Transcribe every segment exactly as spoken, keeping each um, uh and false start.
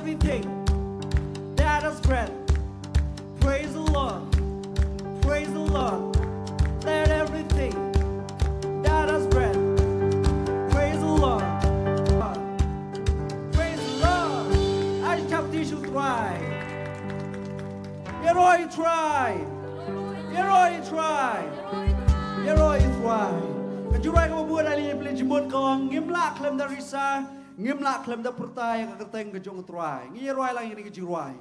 Everything that has breath, praise the Lord. Praise the Lord. Let everything that has breath, praise the Lord. Praise the Lord. Ai, chapti shu try. Ïaroh ïa u Trai. Ïaroh ïa u Trai. Ïaroh ïa u Trai. Ka jingrwai kaba bun, ai lei phi la jingmut ka ong, ngim lah khlem da risa, ngim lah khlem da pyrta ïa ka kyrteng ka jong u Trai. Ngin ïaroh lang ïa kane ka jingrwai.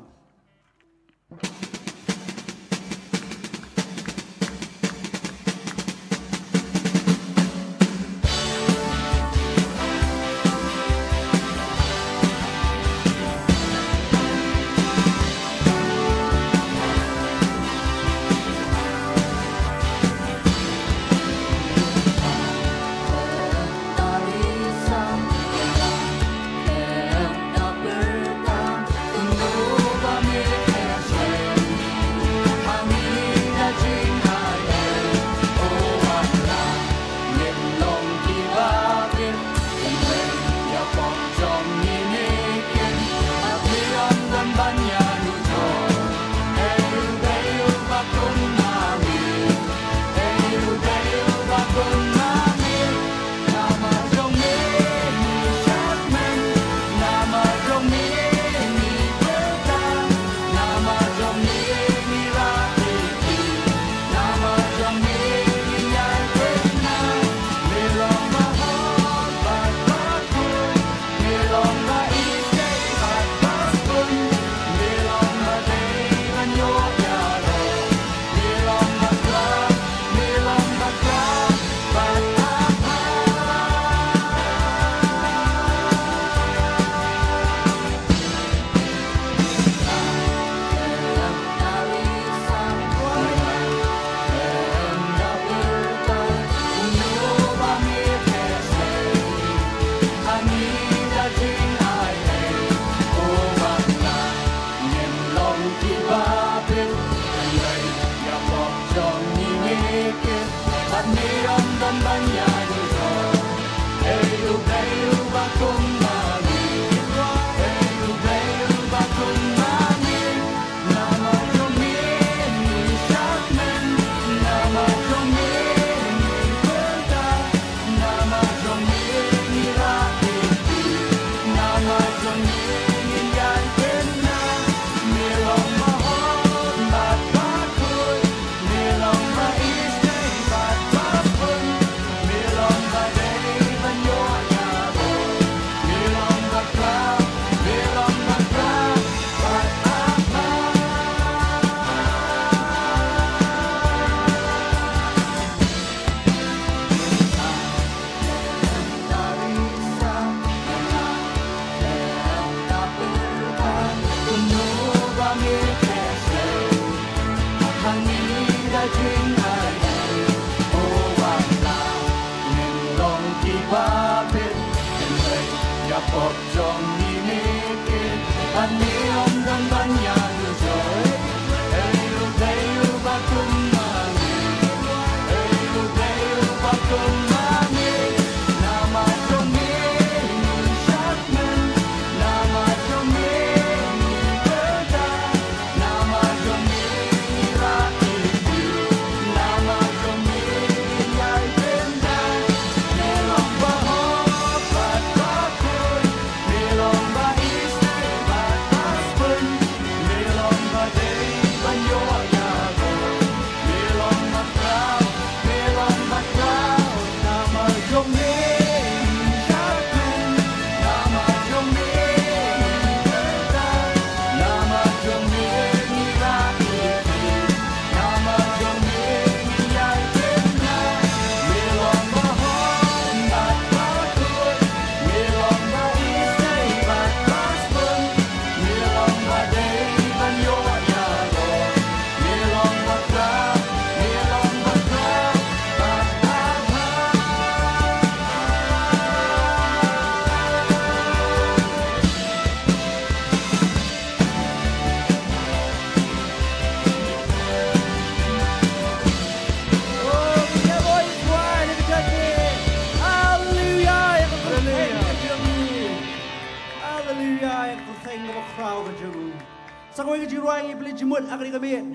Kawei ka jingrwai ngi pynleit jingmut ha kane ka miet.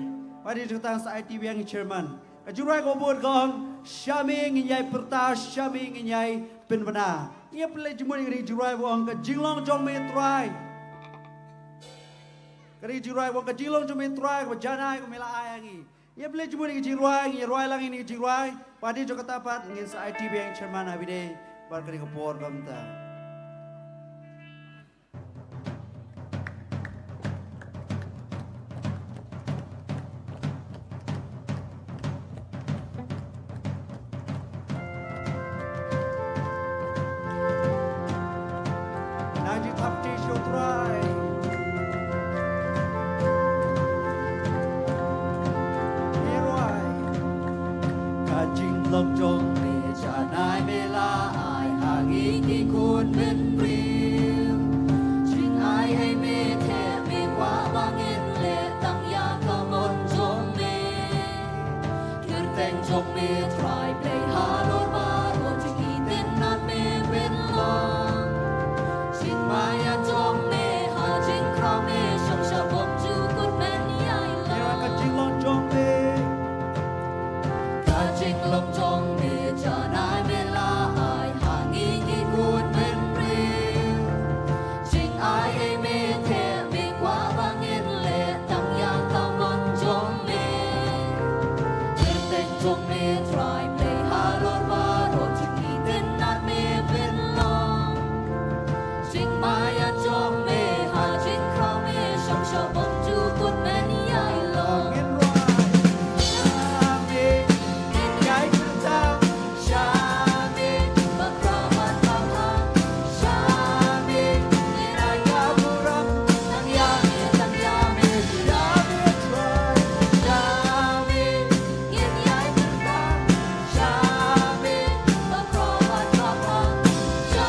Bad dei jong kata sa ai ti biang i chairman. Ka jingrwai kaba bud ka ong, sha me ngin ïai pyrta, sha me ngin ïai pynbna. Ngi pynleit jingmut ïa kane ka jingrwai ba ong ka jinglong jong me Trai. Kane ka jingrwai ba ong ka jinglong jong me Trai, kaba janai kaba me la ai ha ngi. Ïa pynleit jingmut ïa ka jingrwai, ngi rwai lang ïa kane ka jingrwai. Bad dei jong kata pat ngin sa ai ti biang i chairman ha bynta bad kane ka por kumta. Nang jingthap kti sha U Trai. Ngi rwai. Ka jinglong jong me janai me la ai ha ngi ki khun bynriew. Jingai ei me theh me kwah ba ngin leh tang ïa ka mon jong me. Kyrteng jong me Trai Blei halor baroh, jingïeit nad me pynlong. Jingmaïan jong me ha jingkhraw me, shong sha bymjukut men ïa i long. Ïa ka jinglong jong me. Ka jinglong jong me janai me la ai ha ngi ki khun bynriew. Jingai ei me theh me kwah ba ngin leh tang ïa ka mon jong me. Kyrteng jong me Trai Blei halor baroh, jingïeit nad me pynlong. Jingmaïan jong me ha jingkhraw me, shong sha bymjukut men ïa i long. Ngin rwai. Sha me ngin ïai pyrta. Sha me ba khraw bad ba bha. Sha me ngin ai ka burom. Tang ïa me, tang ïa me, sha me Trai. Sha me ngin ïai pyrta. Sha me ba khraw bad ba bha. Sha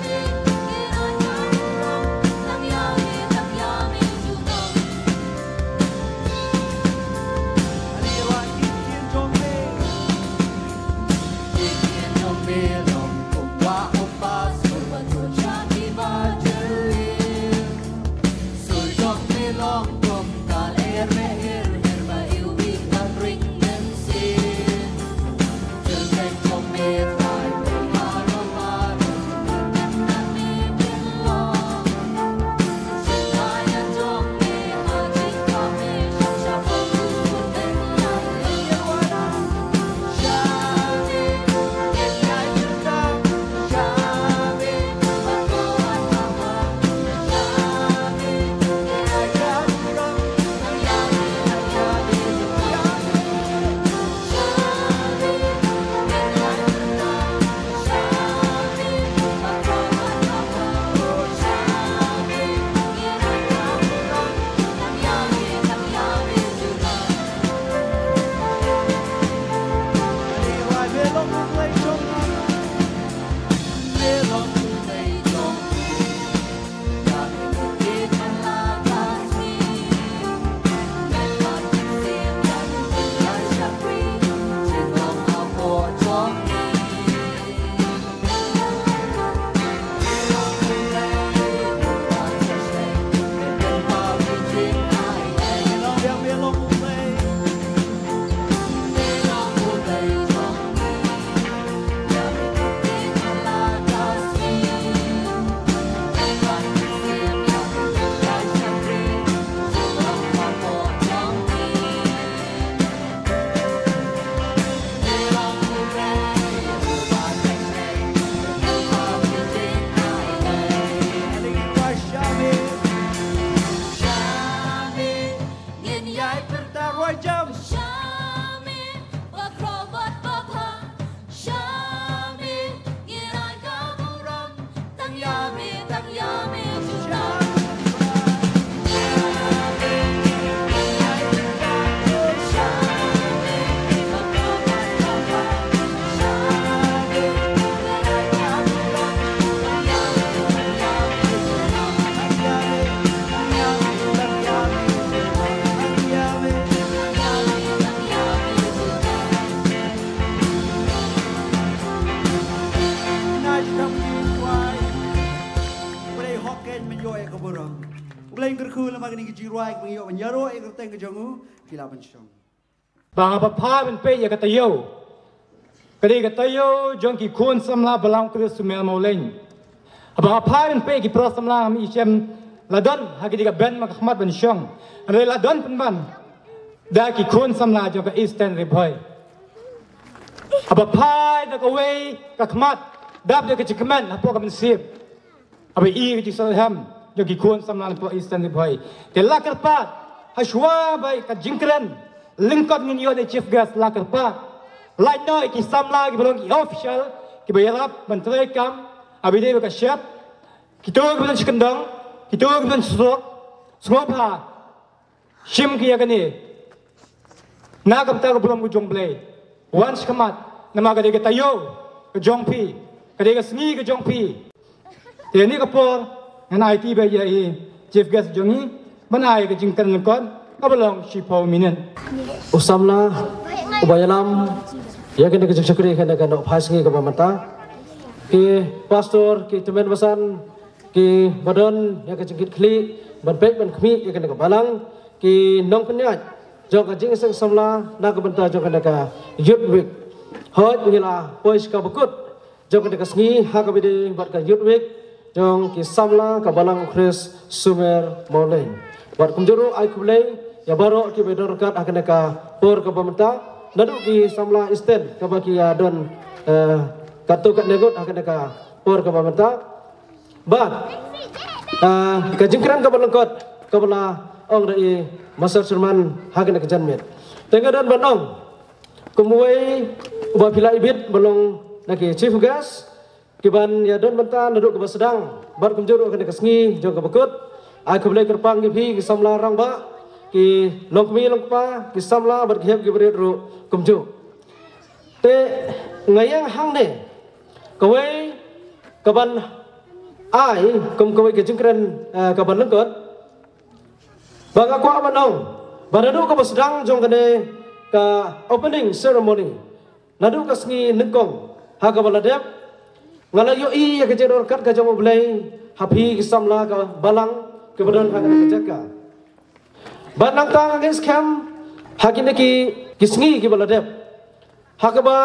me ngin ai ka burom. Tang ïa me, tang ïa me junom. Ani rwai ki ktien jong me. Ki ktien jong me long kumba u pastor ba jur sha kiba jylliew. Sur jong me long kum ka lyer mehir, her ba iwbih ban ring mynsiem. Kyrteng jong me Trai Blei halor baroh, jingïeit nad me pynlong. Jingmaïan jong me ha jingkhraw me, shong sha bymjukut men ïa i long. Sha me ngin ïai pyrta. Kyrkhu lem bad kane ka jingrwai kaba ngi ïoh ban ïaroh ïa ka kyrteng ka jong u, phi lah ban shong. Ba nga ba phai ban peit ïa ka taïew, ka dei ka taïew jong ki khun samla Balang Khrist Sumer Mawleng. Ba nga phai ban peit ki para samla, ngam i shem la don ha kane ka bench ma ka khmat ban shong. Hynrei la don pynban da ki khun samla jong ka Eastern Ri Bhoi. Haba phai da kawei ka khmat, dap da ka jingkmen hapoh ka mynsiem. Haba i ka jingsngewthuh jong ki khun samla hapoh Eastern Ri Bhoi. Te la kyrpad, hashwa ba ka jingkren lyngkot ngin ïoh da chief guest, la kyrpad, lait noh ïa ki samla kiba long ki official, kiba ïarap ban trei kam, haba ïadei bad ka shet, kito kiba don shi kyndong, kito kiba don shi surok, sngewbha shim ki ïa kane na ka bynta ka burom ka jong U Blei. Wan shakhmat, namar ka dei ka taïew ka jong phi, ka dei ka sngi ka jong phi. Te ha kane ka por ngan aiti beit ïa i chief guest jong ngi ban ai ka jingkren lyngkot kaba long shiphew minit. U samla uba ïalam ïa kane ka jingshakri kane ka nohphai sngi kaba mynta, ki pastor, ki tymmen basan, kiba don ïa ka jingkitkhlieh ban peit ban khmih ïa kane ka balang, ki nongpynïaid jong ka jingïaseng samla na ka bynta jong kane ka Youth Week. Hooid, ngi la poi sha kaba kut jong kane ka sngi ha kaba ïadei bad ka Youth Week jong ki samla ka Balang Khrist Sumer Mawleng. Bad kumjuh ruh ai khublei ïa baroh kiba don ryngkat ha kane ka por kaba mynta, naduh ki samla Eastern kaba ki ïa don, eh, katto katne ngut ha kane ka por kaba mynta. Bad, ah, ka jingkren kaba lyngkot kaba la ong da i Master Sherman ha kane ka janmiet, te nga don ban ong, kum uwei uba phi la ibit ba long na ki chief guest kiban ïa don bynta naduh kaba sdang bad kumjuh ruh ha kane ka sngi jong kaba kut, ai khublei kyrpang ïa phi ki samla rangbah, ki longkmie longkpa, ki samla bad ki hep ki barit ruh kumjuh. Te nga ïeng hangne kawei kaban ai kum kawei ka jingkren, eh, kaban lyngkot, ba nga kwah ban ong ba naduh kaba sdang jong kane ka opening ceremony, naduh ka sngi nyngkong ha kaba la dep, nga la ïohi ïa ka jingryngkat ka jong U Blei ha phi ki samla ka balang kiba don ha kane ka jaka. Bad nangta nga ngeit skhem ha kine ki, ki sngi kiba la dep, ha kaba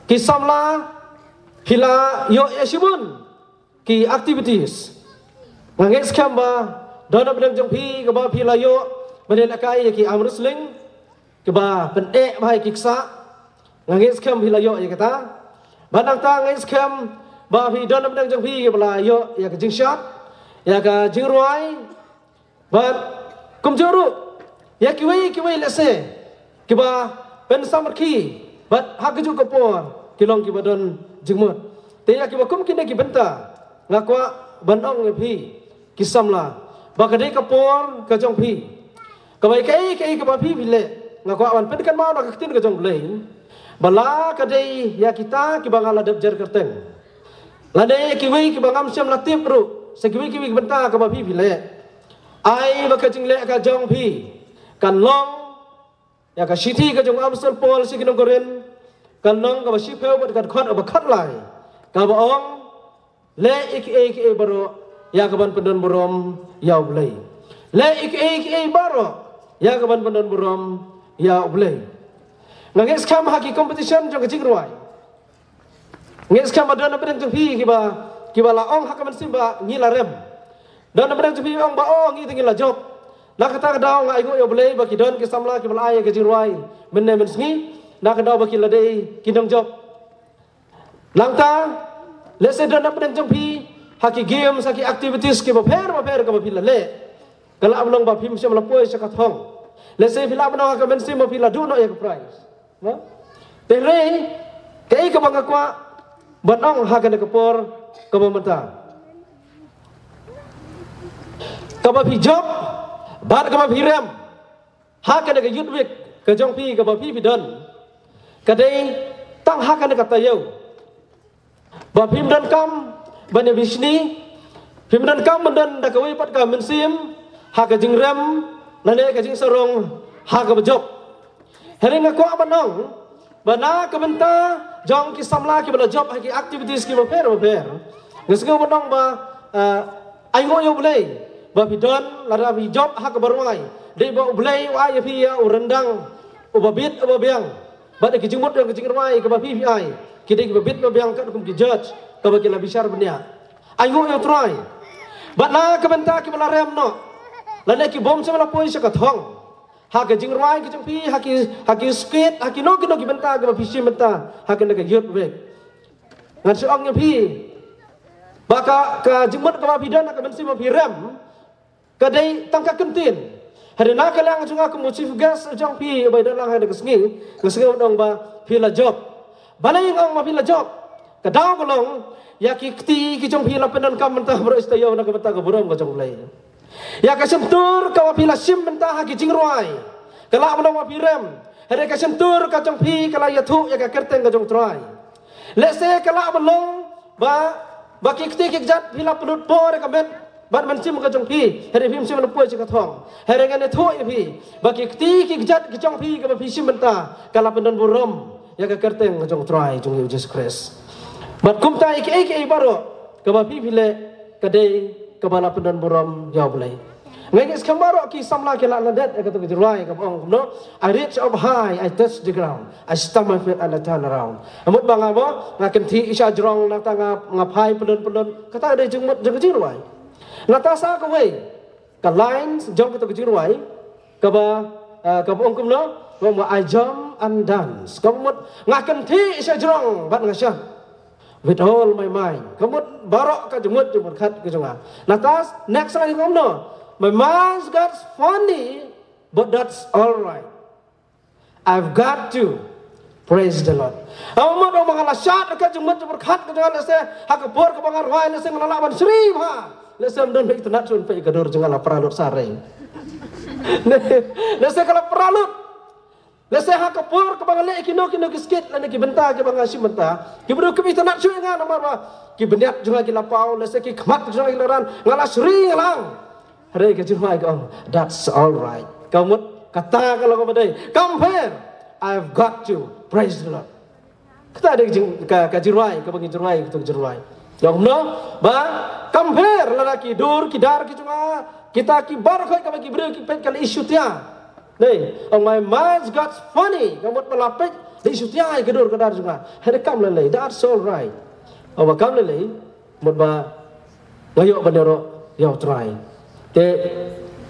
ki samla phi la ïoh ïa shibun ki activities. Nga ngeit skhem ba don na pdeng jong phi kaba phi la ïoh ban ïalehkai ïa ki arm wrestling, kiba pyneh bha ïa ki ksah. Nga ngeit skhem phi la ïoh ïa kata. Bad nangta nga ngeit skhem ba phi don na pdeng jong phi kiba la ïoh ïa ka jingshad, ïa ka jingrwai, bad kumjuh ruh ïa kiwei kiwei lehse kiba pynsamrkhie bad ha kajuh ka por ki long kiba don jingmut. Te ïa kiba kum kine ki bynta nga kwah ban ong ïa phi ki samla ba ka dei ka por ka jong phi, kaba ïa kaei kaei kaba phi phi leh, nga kwah ban pynkynmaw na ka ktien ka jong U Blei ba la ka dei ïa kita kiba nga la dep jer kyrteng, lane ïa kiwei kiba ngam shym la tip ruh, sa kiwei kiwei ki bynta kaba phi phi leh, ai ba ka jingleh ka jong phi kan long ïa ka shithi ka jong u Apostol Paul sha ki nong Korinth, kan long kaba shiphew bad ka dkhot kaba khatlai, kaba ong, leh ïa kiei kiei baroh ïa kaban pyndon burom ïa U Blei. Leh ïa kiei kiei baroh ïa kaban pyndon burom ïa U Blei. Nga ngeit skhem ha ki competition jong ka jingrwai, ngeit skhem ba don na pdeng jong phi kiba, kiba la ong ha ka mynsiem ba ngi la rem. Don na pdeng jong phi ong ba, oh, ngi te ngi la jop. Na kata ka daw nga ainguh ïa U Blei ba ki don ki samla kiba la ai ïa ka jingrwai mynne mynsngi, na ka daw ba ki la dei ki nongjop. Nangta lehse don na pdeng jong phi ha ki games, ha ki activities kiba pher ba pher kaba phi la leh, ka lah ban long ba phim shym la poi sha ka thong. Lehse phi lah ban ong ha ka mynsiem ba phi la duh noh ïa ka prize. Te hynrei kaei kaba nga kwah ban ong ha kane ka por kaba mynta, kaba phi jop bad kaba phi rem ha kane ka Youth Week ka jong phi kaba phi phi don, ka dei tang ha kane ka taïew ba phim donkam ban ïa bishni, phim donkam ban don da kawei pat ka mynsiem ha ka jingrem lane ka jingsarong ha kaba jop. Hynrei nga kwah ban ong ba na ka bynta jong ki samla kiba la jop ha ki activities kiba pher ba pher, nga sngew ban ong ba, ah, ainguh ïa U Blei ba phi don lada phi jop ha kaba rwai, dei ba U Blei u ai ïa phi ïa u ryndang uba bit uba biang. Bad ïa ki jingmut jong ka jingrwai kaba phi phi ai, ki dei kiba bit ba biang katkum ki judge kaba ki la bishar bniah. Ai nguh ïa U Trai. Bad na ka bynta kiba la rem noh, lane ki bym shym la poi sha ka thong, ha ka jingrwai ka jong phi, ha ki, ha ki skit, ha kino kino ki bynta kaba phi shim bynta ha kane ka Youth Week, ngan shu ong ïa phi ba ka, ka jingmut kaba phi don ha ka mynsiem ba phi rem, ka dei tang ka kyntien. Hynrei na ka liang jong nga kum u chief guest jong phi ba i don lang ha kane ka sngi, nga sngew ban ong ba phi la jop. Balei nga ong ba phi la jop? Ka daw ka long, ïa ki kti ki jong phi la pyndonkam mynta baroh shi taïew na ka bynta ka burom ka jong U Blei. Ïa ka shyntur kaba phi la shim mynta ha ki jingrwai, ka lah ban long ba phi rem. Hynrei ka shyntur ka jong phi ka la ïathuh ïa ka kyrteng ka jong U Trai. Lehse ka lah ban long ba, ba ki kti ki kjat phi la pynlut por ïa ka met bad mynsiem ka jong phi, hynrei phim shym la poi sha ka thong. Hynrei ngan ïathuh ïa phi ba ki kti ki kjat ki jong phi kaba phi shim mynta ka la pyndon burom ïa ka kyrteng ka jong U Trai jong ngi U Jisu Khrist. Bad kumta ïa kiei kiei baroh kaba phi phi leh, ka dei kaba la pyndon burom ïa U Blei. Nga ngeit skhem baroh ki samla ki la lyndet ïa kato ka jingrwai kaba ong kumno, "I reach up high, I touch the ground, I stamp my foot and I turn around." Ka mut ba nga mo, nga kynthih sha jrong, nangta nga, nga phai pyndon pyndon. Kata ka dei jingmut jong ka jingrwai. Nangta sa kawei ka line jong kato ka jingrwai kaba, ah, kaba ong kumno, kaba ong, "I jump and dance." Ka mut nga kynthih sha jrong bad nga shad with all my mind. Ka mut baroh ka jingmut jingpyrkhat ka jong nga. Nangta next line ka ong kumno, "My mind got funny, but that's all right. I've got to praise the Lord." Ka mut ong ba nga la shad ka jingmut jingpyrkhat ka jong nga, lehse ha ka por kaba nga rwai, lehse nga la lah ban shri bha. Lehse ym don ba itynnad shuh, peit ka dur jong nga la pra lut sareng. Lehse ka la pra lut. Lehse ha ka por kaba nga leh kino kino ki skit lane ki bynta kiba nga shim bynta, ki briew kim itynnad shuh ïa nga namar ba ki bniat jong nga ki la paw, lehse ki khmat jong nga ki la ran, nga la shri nga la ang. Hynrei ka jingrwai ka ong, "That's all right." Ka mut kata ka long kaba dei. Compare, "I've got to praise the Lord." Kata dei ka jing, ka, ka jingrwai kaba ngi jingrwai, kata ka jingrwai. Ong kumno, ba compare, lada ki dur ki dar ki jong nga, kita ki baroh kaba ki briew ki peit ka la i shutia. Dei, ong, "My mind's got funny." Ka mut ba la peit la i shutia ïa ka dur ka dar jong nga. Hynrei kam lei lei, "That's all right." Ong ba kam lei lei, mut ba nga ïoh ban ïaroh ïa U Trai. Te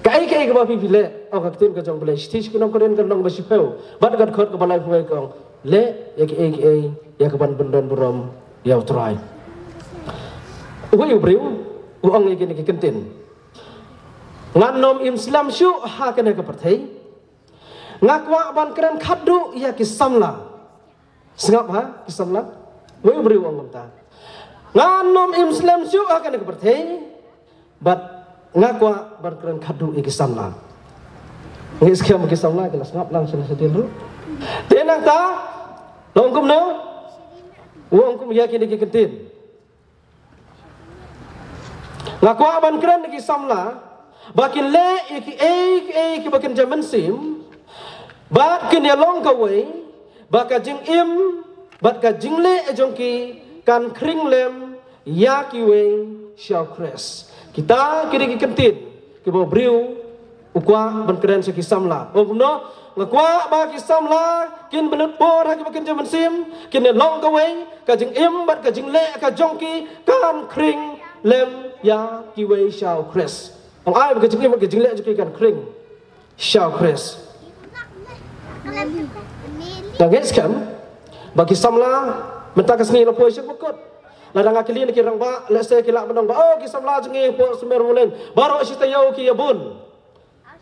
kaei kaei kaba phi phi leh, ong ka ktien ka jong U Blei, shithi sha ki nong Korinth ka lynnong ba shiphew bad ka dkhot kaba laiphew wei ka ong, "Leh ïa kiei kiei ïa kaban pyndon burom ïa U Trai." Uwei u briew u ong ïa kine ki kyntien, "Ngan nym im slem shuh ha kane ka pyrthei. Nga kwah ban kren khatduh ïa ki samla." Sngap ha ki samla. Uwei u briew u ong kumta, "Ngan nym im slem shuh ha kane ka pyrthei, bad nga kwah ban kren khatduh ïa ki samla." Ngi skhem ki samla ki la sngap lang sha la sha dien ruh. Te nangta la ong kumno? U ong kum ïa kine ki kyntien, "Nga kwah ban kren ïa ki samla ba kin leh ïa kiei kiei kiba kin jia mynsiem, bad kin ïalong kawei, ba ka jingim bad ka jingleh jong ki kan khring lem ïa kiwei sha U Khrist." Kita ki dei ki kyntien kiba u briew u kwah ban kren sha ki samla. Ong kumno? "Nga kwah ba ki samla kin pynlut por ha kiba kin jia mynsiem, kin ïalong kawei, ka jingim bad ka jingleh ka jong ki kan khring lem ïa kiwei sha U Khrist." Ong ai ba ka jingim bad ka jingleh jong ki kan khring sha U Khrist. Nga ngeit skhem ba ki samla mynta ka sngi la poi sha ba kut. Lada nga kylli na ki rangbah, lehse ki lah ban ong ba, "Oh, ki samla jong ngi hapoh Sumer Mawleng baroh shi taïew ki ïabun."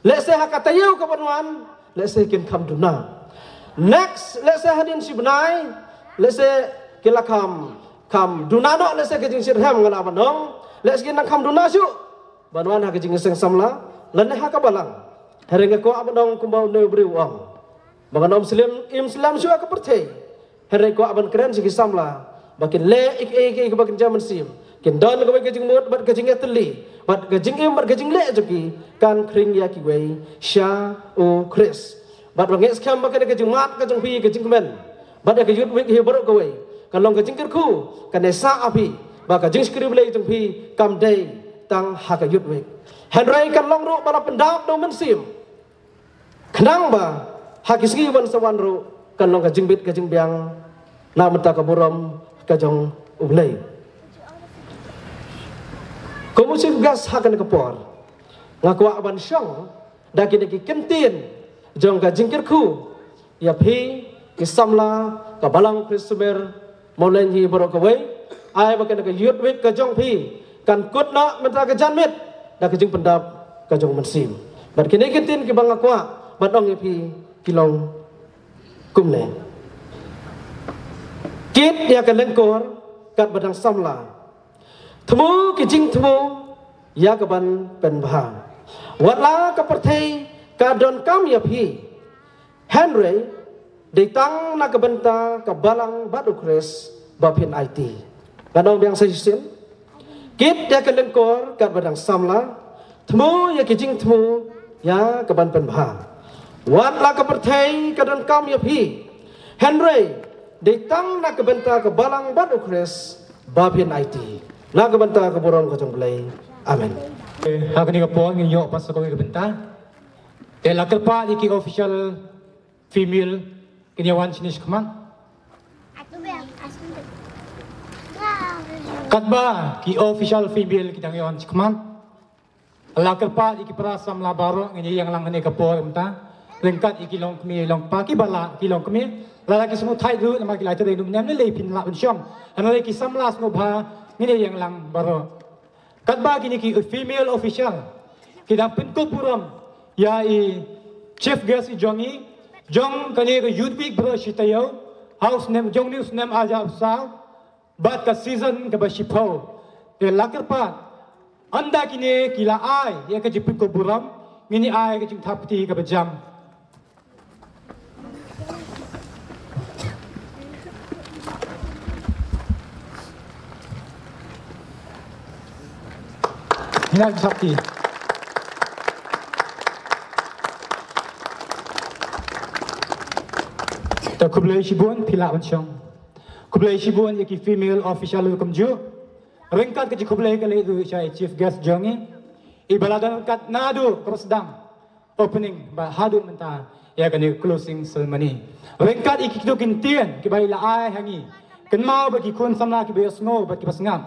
Lehse ha ka taïew kaban wan, lehse kin kham duna. Next, lehse hadien shi bnai, lehse ki la kham, kham duna noh, lehse ka jingshitrhem nga lah ban ong, lehse kin nang kham duna shuh ban wan ha ka jingïaseng samla lane ha ka balang. Hynrei nga kwah ban ong kumba une u briew u ong, ba ngan nym slem, im slem shuh ha ka pyrthei, hynrei kwah ban kren sha ki samla ba kin leh ïa kiei kiei kiba kin jia mynsiem, kin don kawei ka jingmut bad ka jingïatylli, bad ka jingim bad ka jingleh jong ki kan khring ïa kiwei sha U Khrist. Bad ba ngeit skhem ba kane ka jingmad ka jong phi, ka jingkmen bad ïa ka Youth Week hi baroh kawei, ka long ka jingkyrkhu, kan ïasah ha phi ba ka jingshakri Blei jong phi kam dei tang ha ka Youth Week. Hynrei kan long ruh ba la pyndap da u Mynsiem. Khnang ba ha ki sngi wan sa wan ruh kan long ka jingbit ka jingbiang na bynta ka burom ka jong U Blei. Kum u chief guest ha kane ka por, nga kwah ban shong da kine ki kyntien jong ka jingkyrkhu ïa phi ki samla ka Balang Khrist Sumer Mawlein hi baroh kawei, ai ba kane ka Youth Week ka jong phi kan kut na bynta ka janmiet da ka jingpyndap ka jong u Mynsiem. Bad kine ki kyntien kiba nga kwah ban ong ïa phi ki long kumne. Kit ïa ka lyngkor katba dang samla, thmu ki jingthmu ïa kaban pynbha. Wat la ka pyrthei ka donkam ïa phi, hynrei dei tang na ka bynta ka Balang bad u Khrist ba phin aiti. Ngan ong biang sa shisien. Kit ïa ka lyngkor katba dang samla, thmu ïa ki jingthmu ïa kaban pynbha. Wat la ka pyrthei ka donkam ïa phi, hynrei dei tang na ka bynta ka Balang bad u Khrist ba phin aiti, na ka bynta ka burom ka jong U Blei. Amen. Eh, ha kane ka por ngin ïoh pat sa kawei ka bynta. Te la kyrpad ïa ki official female kin ïa wan shane shakhmat. Katba ki official female ki dang ïa wan shakhmat, la kyrpad ïa ki para samla baroh ngin ïa ïeng lang ha kane ka por mynta. Ryngkat ïa ki longkmie longkpa kiba lah, ki longkmie lada ki sngewthuh ruh namar ki la trei ïa u mnem ne lei phin lah ban shong. Hynrei ki samla sngewbha ngin ïa ïeng lang baroh. Katba kine ki female official ki dang pynkup burom ïa i chief guest i jong i, jong kane ka Youth Week baroh shi taïew, ha u snem jong une u snem ar hajar arphew saw bad ka season kaba shiphew. Te la kyrpad, ynda kine ki la ai ïa ka jingpynkup burom, ngin ïa ai ka jingthap kti kaba jam. Ngin ai ka jingthap kti. Te khublei shibun, phi lah ban shong. Khublei shibun ïa ki female official ruh kumjuh. Ryngkat ka jingkhublei ka leit ruh sha i chief guest jong ngi, iba la don ryngkat naduh kaba sdang opening bad haduh mynta ïa kane closing ceremony. Ryngkat ïa kito ki kyntien kiba i la ai ha ngi, kynmaw ba ki khun samla kiba ïohsngew bad kiba sngap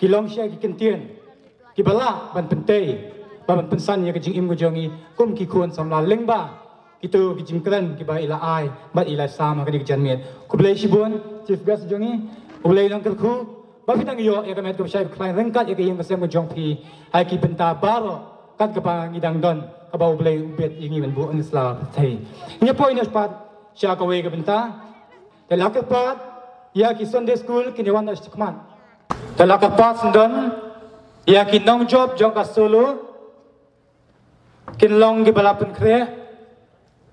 ki long sha ki kyntien kiba lah ban pyntei bad ban pynsan ïa ka jingim ka jong ngi kum ki khun samla lyngba kito ki jingkren kiba i la ai bad i la sam ha kane ka janmiet. Khublei shibun chief guest jong ngi, U Blei un kyrkhu ba phi dang ïoh ïa ka met kaba shai ba khlaiñ ryngkat ïa ka ïing ka sem ka jong phi ha ki bynta baroh kat kaba ngi dang don, kaba U Blei u bit ïa ngi ban buh ïa ngi sla pyrthei. Ngin ïa poi noh pat sha kawei ka bynta. Te la kyrpad ïa ki Sunday school kin ïa wan da shakhmat. Te la kyrpad sngewdon ïa ki nongjop jong ka Solo kin long kiba la pynkhreh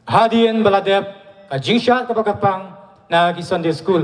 hadien ba la dep ka jingshad kaba kyrpang na ki Sunday school.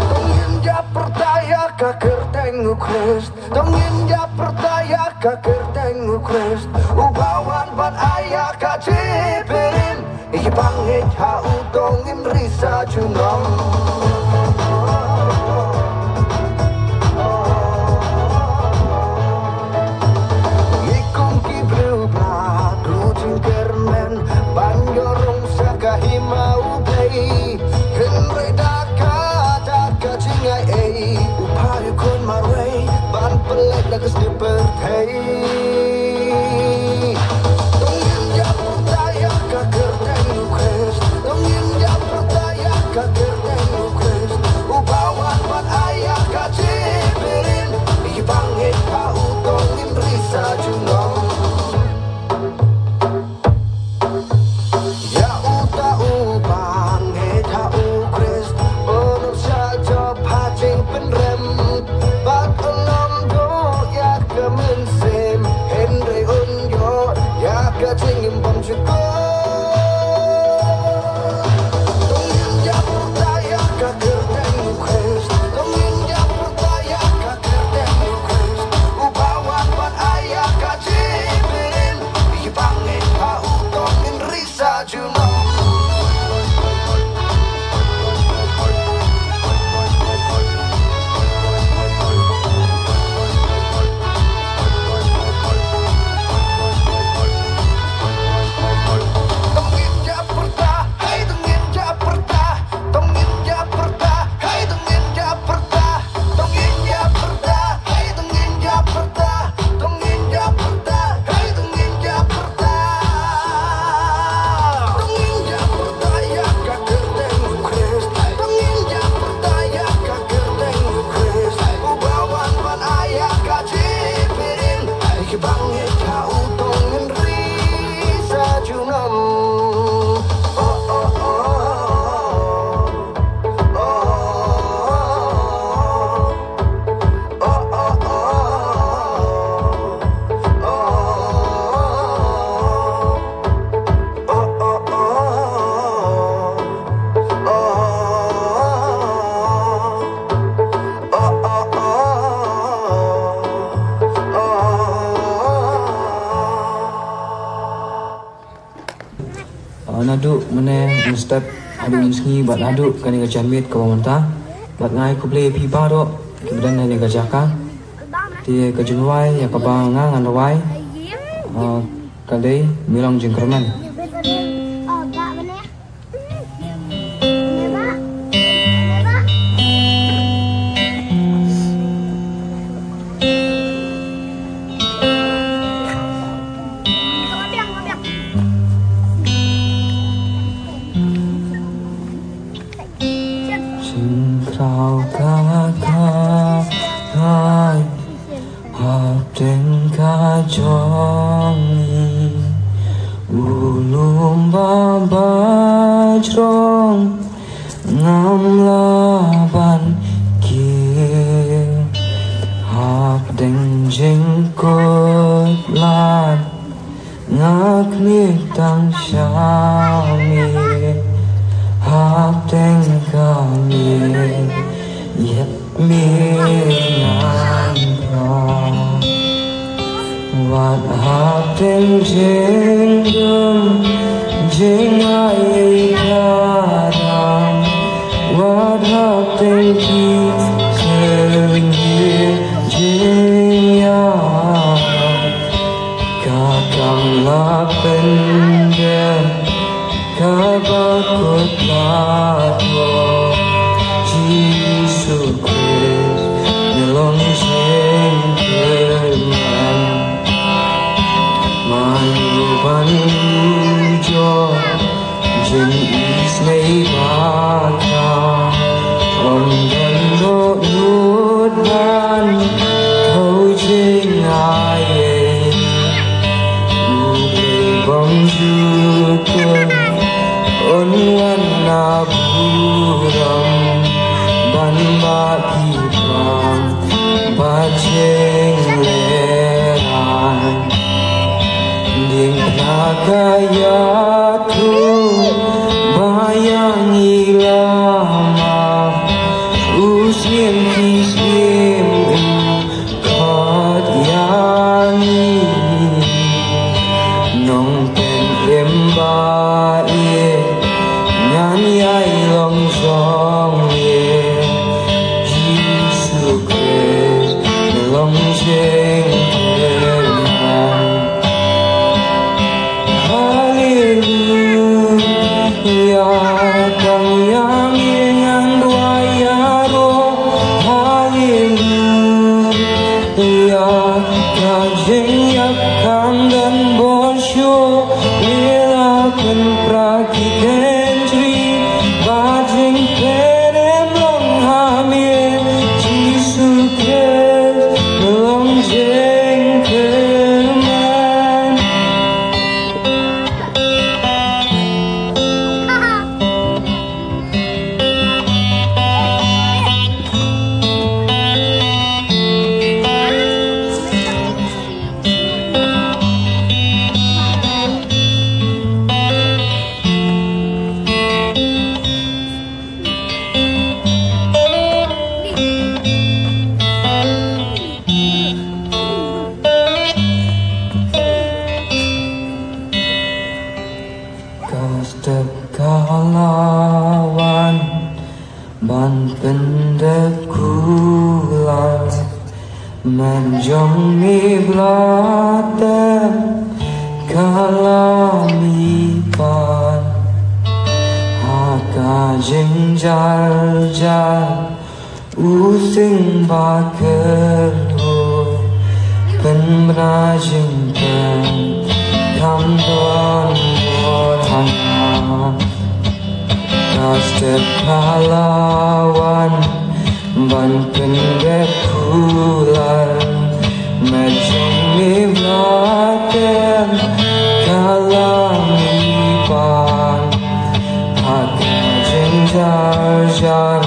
Tang ngin ïa pyrta ïa ka kyrteng u Khrist. Tang ngin ïa pyrta ïa ka kyrteng u Khrist, uba wan ban ai ïa ka jingpynim. Ïa ba ngeit ha u tang ngin risa junom. Ngi kum ki briew ba duh jingkyrmen ban ïoh rung sha ka hima U Blei. Hynrei da kata ka jingai ei, u phah ïa u khun marwei ban pynlait na ka sniper thei. Tang ngin ïa pyrta ïa ka kyrteng u Khrist. Tang ngin ïa pyrta ïa ka kyrteng u Khrist, uba wan ban ai ïa ka jingpynim. Ïa ba ngeit ha u tang ngin risa junom. Ïa uta uba ngeit ha u Khrist un ym shah jop ha jingpynrem bad un ym duh ïa ka mynsiem. Ah, naduh mynne mynstep haduh mynsngi bad haduh kane ka janmiet kaba mynta, bad nga ai khublei ïa phi baroh kiba don ha kane ka jaka. Te ka jingrwai ïa kaba nga ngan rwai, ah, ka dei Me Long Jingkyrmen. Jingkraw ka ka hai hapdeng ka jong ngi, u lum ba ba jrong ngam lah ban kiew. Hapdeng jingkut lad nga khmih tang sha me, hapdeng ka miet ïa me ngan pang. Wat hapdeng jingdum jingai ka dang, wat hapdeng ki jingïa, ka kam la pyndem kaba kut lad, Jisu Khrist, Me Long Jingkyrmen. Mano ban ujor jingïeit nei ba ka, ym don dohnud ban thew jingaiei. U Blei bymjukut un wan na burom ban ba ki pang ba jinglehraiñ. Diengphna ka ïathuh ba ïa ngi la map, u Syiem ki syiem u khot ïa ngi. Nongpynim ba ïeit ngan ïai long jong me, Jisu Khrist, Me Long Jingkyrmen. Haleluia. Step ka la wan ban pyndep kular, met jong mi blate ka la mih pat ha ka jingjar jar. U sing ba kyrhuh, pynbna jingpyndem, kam don bor ha nga. Ka step ka la wan ban pyndep kular, met jong mi blate ka la mih pat ha ka jingjar jar.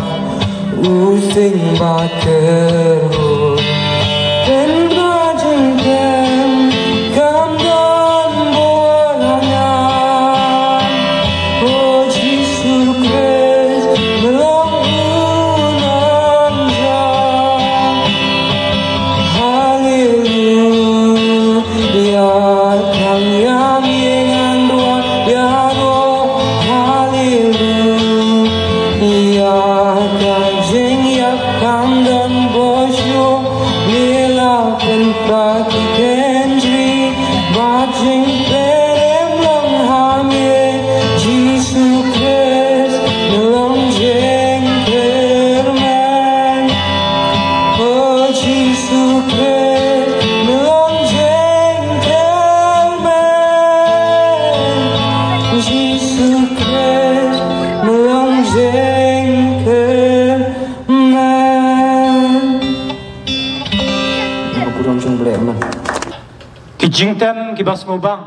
U sing ba kyrhuh, pynbna jingpyndem, kam don bor ha nga. O Jisu Khrist, me long u nongjop. Haleluya, tang ïa me ngan duwai ïaroh. Haleluya, ka jingïap kam don bor shuh. Me la pynpra ki kynjri bad jingpynim long ha me. Jisu Khrist, me long jingkyrmen. O Jisu Khrist, me long jingkyrmen. Jisu Khrist, me long jingkyrmen. Ka burom jong U Blei, amen. Ki jingtem kiba sngewbang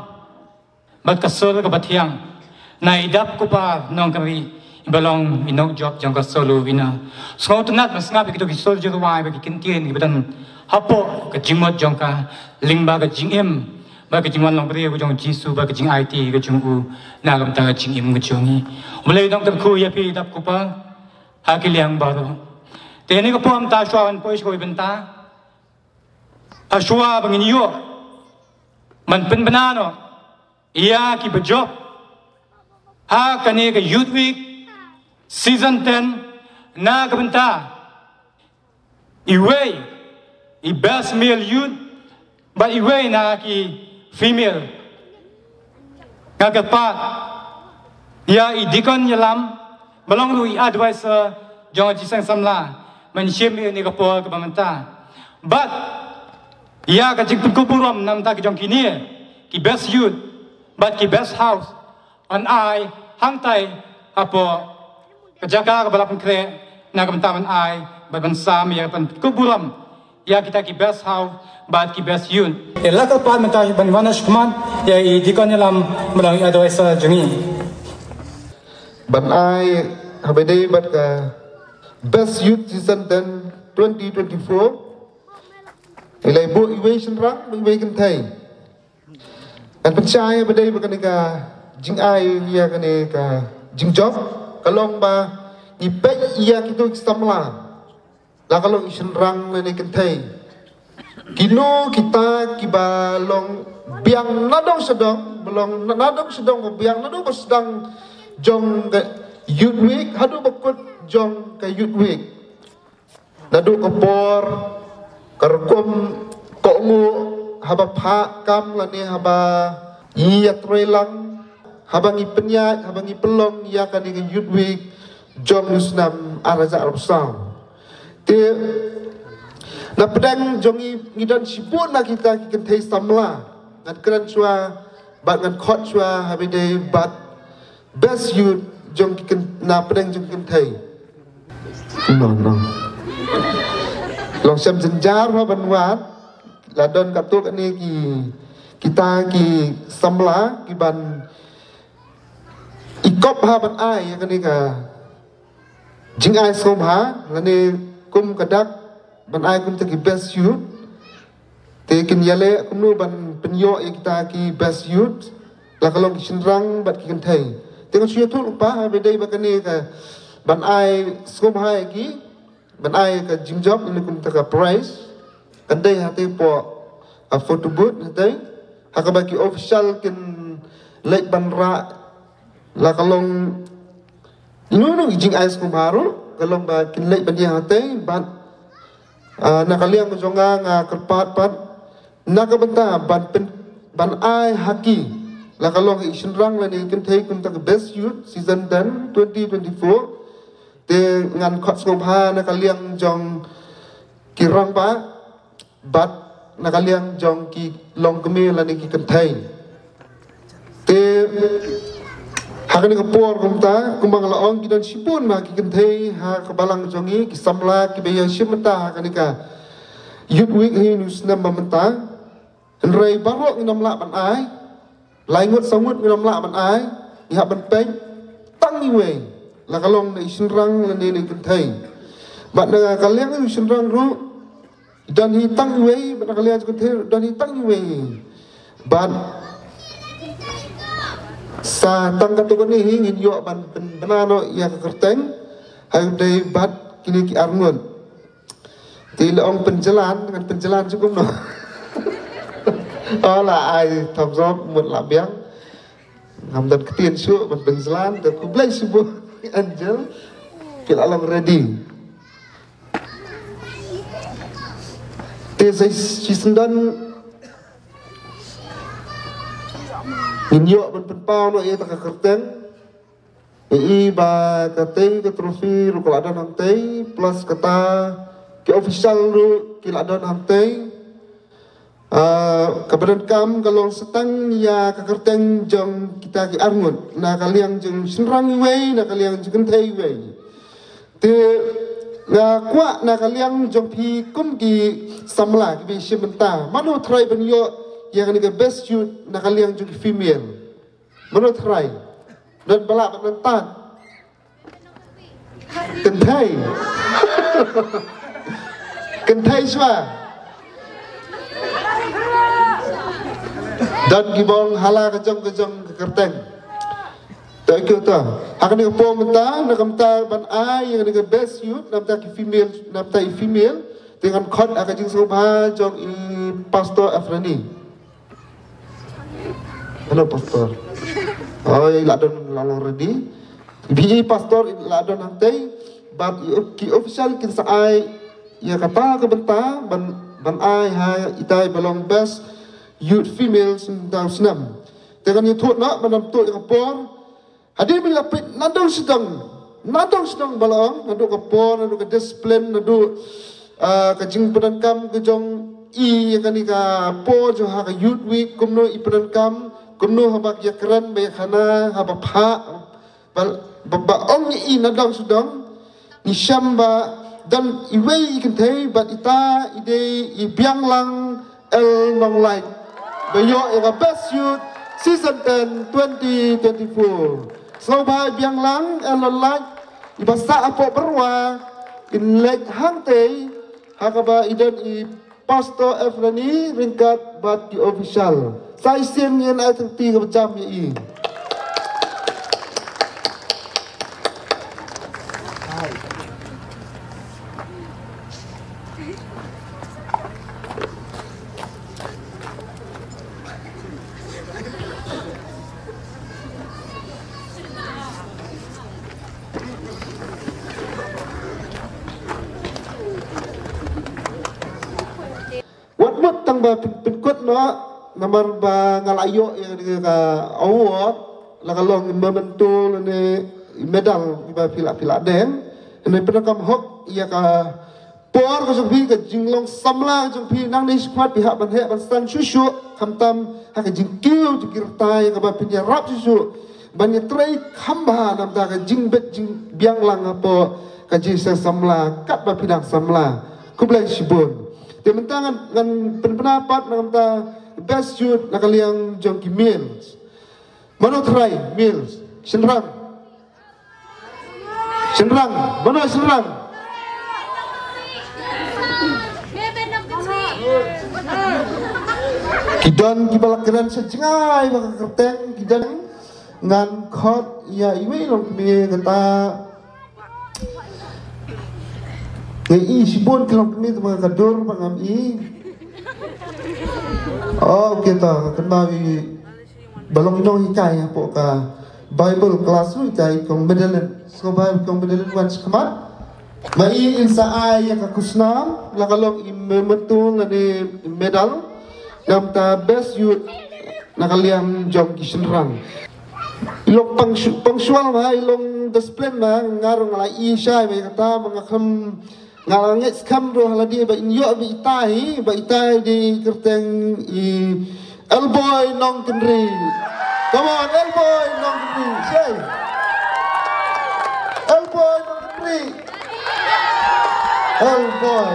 bad ka sur kaba thiang. Na i Dap Kupar Nongkynrih, iba long i nongjop jong ka Solo Vina. Sngewtynnat ban sngap ïa kito ki sur jingrwai bad ki kyntien kiba don hapoh ka jingmut jong ka lyngba ka jingim bad ka jingwan long briew ka jong U Jisu bad ka jingaiti ka jong u na ka bynta ka jingim ka jong ngi. U Blei un kyrkhu ïa phi Dap Kupar ha ki liang baroh. Te ïa kane ka por mynta shuwa ban poi sha kawei ka bynta, ha shuwa ba ngin ïoh ban pynbna noh ïa kiba jop ha kane ka Youth Week Season ten na ka bynta iwei i Best Male Youth bad iwei na ki Female. Nga kyrpad ïa i Deacon Ïalam ba long ruh i advisor jong ka jingïaseng samla ban shim ïa kane ka por kaba mynta. Bad ïa ka jingpynkup burom na ka bynta ki jong kine ki Best Youth bad ki Best House yn ai hangtai hapoh ka jaka kaba la pynkhreh na ka bynta ban ai bad ban sam ïa ka jingpynkup burom ïa kita ki Best House bad ki Best Youth. Ïa la ka pat mynta ban wan sha khmat ïa i Deacon Ïalam ba long i advisor jong ngi. Ban ai haba ïadei bad ka Best Youth Season ten twenty twenty-four. Ïa la i buh iwei shynrang bad iwei kynthei. Ngan pynshai haba ïadei bad kane ka jingai ïa kane ka jingjop, ka long ba ngi peit ïa kito ki samla, la ka long i shynrang lane kynthei. Kino kita kiba long biang nadong shadong, ba long nadong shadong ba biang naduh ba sdang jong ka Youth Week haduh ba kut jong ka Youth Week. Naduh ka por, ka rukom, ka nguh, haba phah kam lane haba ngi ïatrei lang, haba ngi pynïaid, haba ngi pynlong ïa kane ka Youth Week jong u snem ar hajar arphew saw. Te na pdeng jong ngi, ngi don shibun na kita ki kynthei samla. Ngan kren shuwa bad ngan khot shuwa haba ïadei bad Best Youth jong ki kyn-, na pdeng jong ki kynthei. No, no. Long shem jynjar ha ban wad, la don katto katne ki, kita ki samla kiban ïakop ha ban ai ïa kane ka jingai sngewbha lane kum ka dak ban ai kum kita ki Best Youth. Te kin ïaleh kumno ban pynïoh ïa kita ki Best Youth, la ka long ki shynrang bad ki kynthei. Te nga shu ïathuh lypa haba ïadei bad kane ka ban ai sngewbha ïa ki, ban ai ka jingjop lane kum kita ka prize. Kan dei hatei hapoh, ah, photo booth hatei, ha kaba ki official kin leit ban rah La ka long ino ino ki jingai sngewbha ruh ka long ba kin leit ban ïa hatei bad, ah, na ka liang jong nga nga kyrpad pat na ka bynta ban pyn ban ai ha ki la ka long i shynrang lane i kynthei kumta ka Best Youth Season ten twenty twenty-four. Te ngan khot sngewbha na ka liang jong ki rangbah bad na ka liang jong ki longkmie lane ki kynthei. Te ha kane ka por kumta kumba nga la ong ki don shibun ma ki kynthei ha ka balang jong ngi, ki samla kiba ïashim bynta ha kane ka Youth Week hi nu snem ba mynta. Hynrei baroh ngin ym lah ban ai. Lai ngut saw ngut ngin ym lah ban ai. Ngi hap ban peit tang iwei, la ka long na i shynrang lane na i kynthei. Bad na ka liang i shynrang ruh don hi tang iwei, bad na ka liang i kynthei don hi tang iwei. Bad sa tang katto katne hi ngin ïoh ban pynbna noh ïa ka kyrteng ha u dei bad kine ki arngut. Te la ong pynjlan, ngan pynjlan shuh kumno? Oh, la ai thumbs up mut la biang. Ngam don ktien shuh ban pynjlan, te khublei shibun Angel. Phi la long ready. Te sa shisien don ngin ïoh ban pynpaw noh ïa ka kyrteng. I ba katei ka trophy ruh ka la don hangtei, plus kata ki official ruh ki la don hangtei. Ah, kaba donkam ka long sa tang ïa ka kyrteng jong kita ki arngut, na ka liang jong shynrang iwei, na ka liang jong kynthei iwei. Te nga kwah na ka liang jong phi kum ki samla kiba shim bynta, mano trai ban ïoh ïa kane ka best youth na ka liang jong ki female? Mano trai? Don ba lah ban tad? Kynthei. Kynthei shuwa. Don ki bong hala ka jong ka jong ka kyrteng. To kyo to. Ha kane ka por mynta, na ka mynta ban ai ïa kane ka best youth, na ka mynta ki female, na ka mynta i female, te ngan khot ha ka jingsngewbha jong i Pastor Efrani. Hello, Pastor. Oh, i la don la long ready. Bi i Pastor i la don hangtei, bad i of-, ki official kin sa ai ïa kata ka bynta ban, ban ai ha itai ba long best youth female snem da u snem. Te kan ïathuh na ban ym tuh ïa ka por. Hadien ba la peit nadong sdang, nadong sdang ba la ong, naduh ka por, naduh ka discipline, naduh, ah, ka jingpyndonkam ka jong i ïa kane ka por jong ha ka Youth Week, kumno i pyndonkam, kumno haba ïakren ba ïakhana, haba phah, ba, ba, ba ong i nadong sdang, ngi shem ba don iwei i kynthei bad ita i dei i Bianglang L. Nonglait ba ïoh ïa ka Best Youth Season ten twenty twenty-four. Sngewbha i Bianglang L. Nonglait, iba sah hapoh Bedowa, in leit hangtei ha kaba i don i Pastor Efrani ryngkat bad ki official. Sa shisien ngin ai tang ti kaba jam ïa i. Wat mut tang ba pyn-, pynkut noh, namar ba nga la ïoh ïa ka award, la ka long memento lane medal ba phi la, phi la deng. Hynrei pyndonkam hok ïa ka por ka jong phi, ka jinglong samla ka jong phi, nangne shakhmat phi hap ban heh ban sdang shuh shuh, khamtam ha ka jingkiew jingkyrta ïa kaba phin ïarap shuh shuh ban ïatrei kham bha na bynta ka jingbit jingbiang lang hapoh ka jingseng samla katba phi dang samla. Khublei shibun. Te mynta ngan, ngan pynbna pat na ka bynta best youth na ka liang jong ki males. Mano trai, males? Shynrang. Shynrang, mano shynrang? Ki don kiba la kren sha jngai ba ka kyrteng, ki don. Ngan khot ïa iwei longkmie kata. Nga i shibun ki longkmie te ma ka dur ba ngam i. Oh, okay ta, kynmaw i ba long i nonghikai hapoh ka Bible class ruh ita i kong Medalin. Sngewbha i kong Medalin wan shakhmat. Ba i in sa ai ïa ka khusnam, la ka long i memento lane i medal. Namar ta best youth na ka liang jong ki shynrang. I long pang shu-, punctual ma, i long discipline ma, nga ruh nga la i shai ba ïa kata ba nga khlem Nga la ngeit skhem ruh ha lade ba in ïoh ba itai, ba itai dei kyrteng i Elboy Nongkynrih. Come on, Elboy Nongkynrih. Say. Elboy Nongkynrih. Elboy.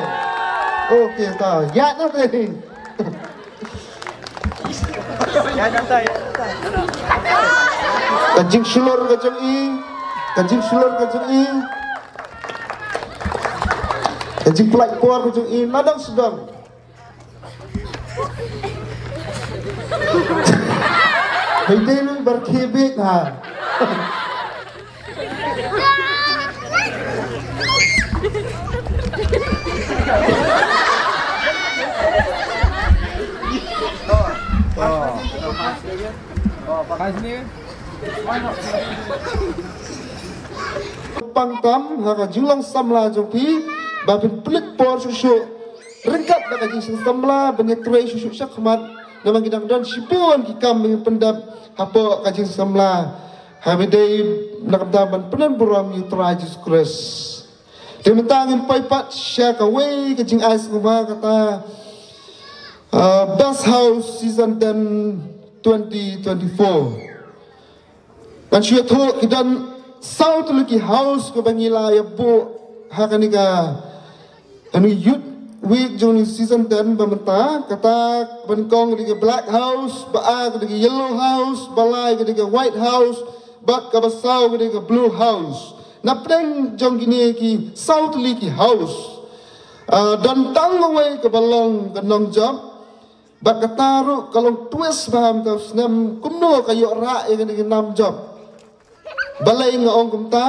Okay, ta. Ïa na dei. Ka jingshlur ka jong i, ka jingshlur ka jong i, ka jingpynlait por ka jong i, na dang sdang. Hei dei lu bar khie bik ha. Pang tam ha ka jinglong samla jong phi ba phin pynlut por shuh shuh ryngkat bad ka jingseng samla ban ïatrei shuh shuh shakhmat namar ki dang don shibun ki kam ban pyndep hapoh ka jingseng samla. Ha ba dei na ka bynta ban pynlong burom ïa u Trai Jisu Khrist. Te mynta ngin poi pat sha kawei ka jingai sngewbha kata, ah, Best House Season ten twenty twenty-four. Ngan shu ïathuh ki don saw tylli ki house kaba ngi la ïa buh ha kane ka Anu Youth Week jong ni season ten ba mynta, kata ba nyngkong ka dei ka Black House, ba ar ka dei ka Yellow House, ba lai ka dei ka White House, bad kaba saw ka dei ka Blue House. Na pdeng jong kine ki saw tylli ki house, ah, don tang kawei kaba long ka nongjop. Bad kata ruh ka long twist ba ha mynta u snem kumno ka ïoh rah ïa kane ka nam jop. Balei nga ong kumta?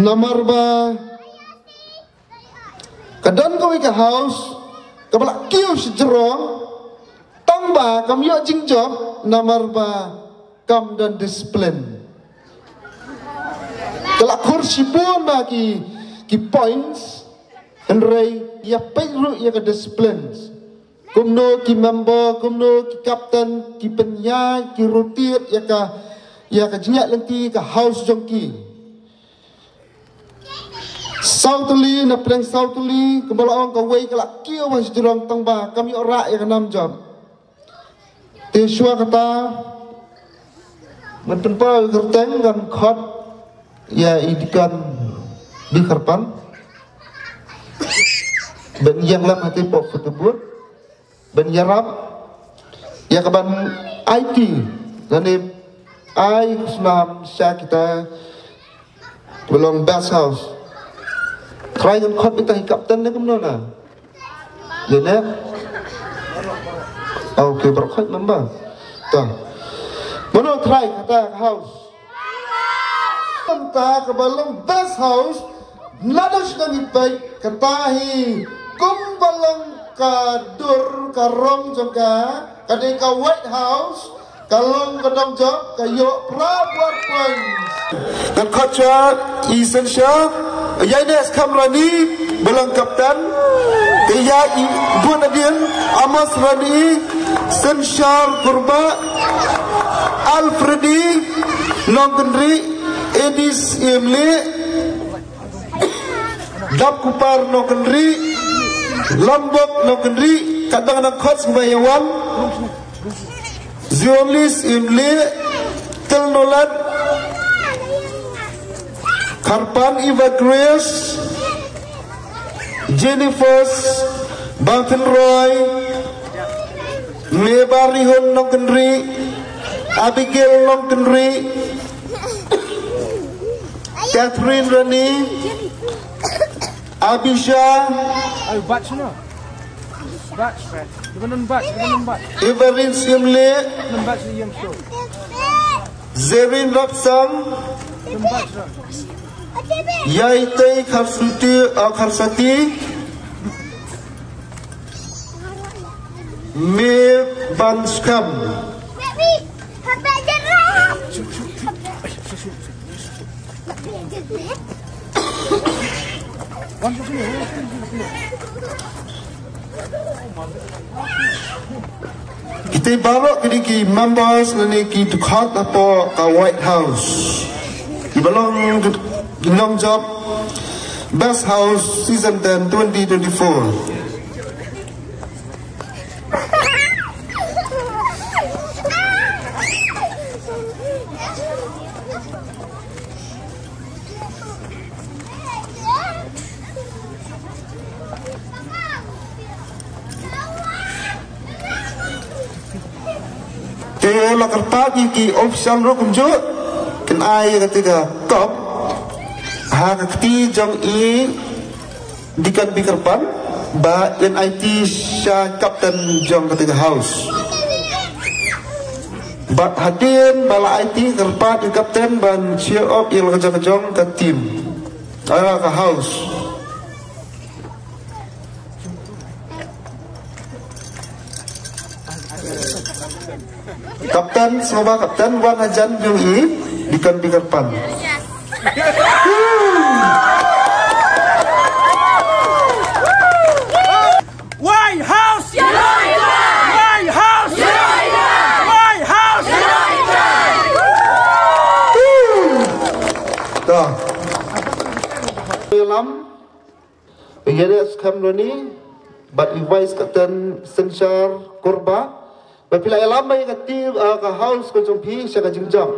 Namar ba ka don kawei ka house kaba la kiew shajrong, tang ba kam ïoh jingjop namar ba kam don discipline. Ka la khur shibun ba ki, ki points, hynrei ïa peit ruh ïa ka disciplines. Kumno ki member, kumno ki captain, ki pynïaid, ki rotate ïa ka, ïa ka jingïaid lynti ka house jong ki. Saw tylli, na pdeng saw tylli, kumba la ong kawei ka la kiew ha shajrong tang ba kam ïoh rah ïa ka nam jop. Te shuwa kata, ngan pynpaw ïa ka kyrteng, ngan khot ïa i Deacon Bikharpan ban ïeng lem ha te pok photo booth ban ïarap ïa ka ban aiti lane ai khusnam sha kita ba long Best House. Trai ngan khot beit ïa i captain ne kumno na. Ïa ne. Okay, baroh khoit member. Ta. Mano trai kata ka house? Kata kaba long Best House. Nada sdang i peit kata hi kumba long ka dur ka rong jong ka, ka dei ka White House. Ka long ka nongjop, ka ïoh phra buat points. Ngan khot shuwa i Synshar, ïa i Nes Khamrani ba long captain. Te ïa i bun hadien, Amos Rani, Synshar Kurbah, Alfredi Nongkynrih, Edis Imli, Dap Kupar Nongkynrih, Lambok Nongkynrih, kat dang nang khot sngewbha ïa wan. Ziolis Imli, Tel Nolat, Kharpan Eva Grace, Jennifer Bangthenroy, Meba Rihun Nongkynrih, Abigail Nongkynrih, Catherine Rani, Abisha, Oh, batch no. Batch. Di ba nun batch, di ba nun batch. Everin Simle, Nun batch di yang show. Zerin Rapsang, Nun batch no. Yaitei Kharsuti, uh, Kharsati, Me Ban Skam. Kita baroh kini ki members lane ki dkhot hapoh ka White House. Ki ba long ki nongjop Best House Season ten twenty twenty-four. Te la kyrpad ïa ki official ruh kumjuh kin ai ïa kata ka cup ha ka kti jong i Deacon Peter Kyrpang ba in aiti sha captain jong kata ka house. Bad hadien ba la aiti kyrpad ïa captain ban cheer up ïa la ka jong ka jong ka team. Ah, ka house. Captain, sngewbha captain, wan hajan jong i, Deacon Peter Kyrpang. White House! White House! White House! Dah. Ïalam, ïa ne skhem loni, bad i Vice Captain Synshar Kurbah, ba phi la ïalam ba ïa ka team, ah, ka house ka jong phi sha ka jingjop.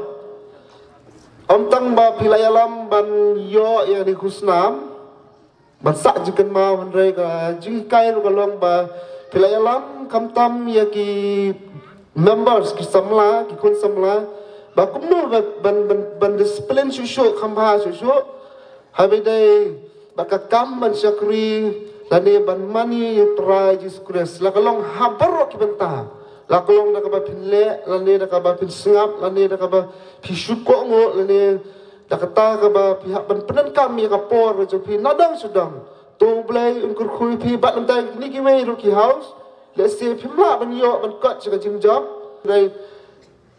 Ym tang ba phi la ïalam ban ïoh ïa ka khusnam, ban sah jingkynmaw, hynrei ka jinghikai ruh ka long ba phi la ïalam khamtam ïa ki members, ki samla, ki khun samla, ba kumno ban, ban, ban, ban discipline shuh shuh, kham bha shuh shuh. Haba ïadei bad ka kam ban shakri lane ban mane ïa u Trai Jisu Khrist, la ka long ha baroh ki bynta. La ka long da kaba phin leh, lane da kaba phin sngap, lane da kaba phi shu kohnguh, lane da kata kaba phi hap ban pyndonkam ïa ka por ka jong phi nadong shadong. To U Blei un kyrkhu ïa phi bad namar kine kiwei ruh ki house, lehse phim lah ban ïoh ban kot sha ka jingjop. Hynrei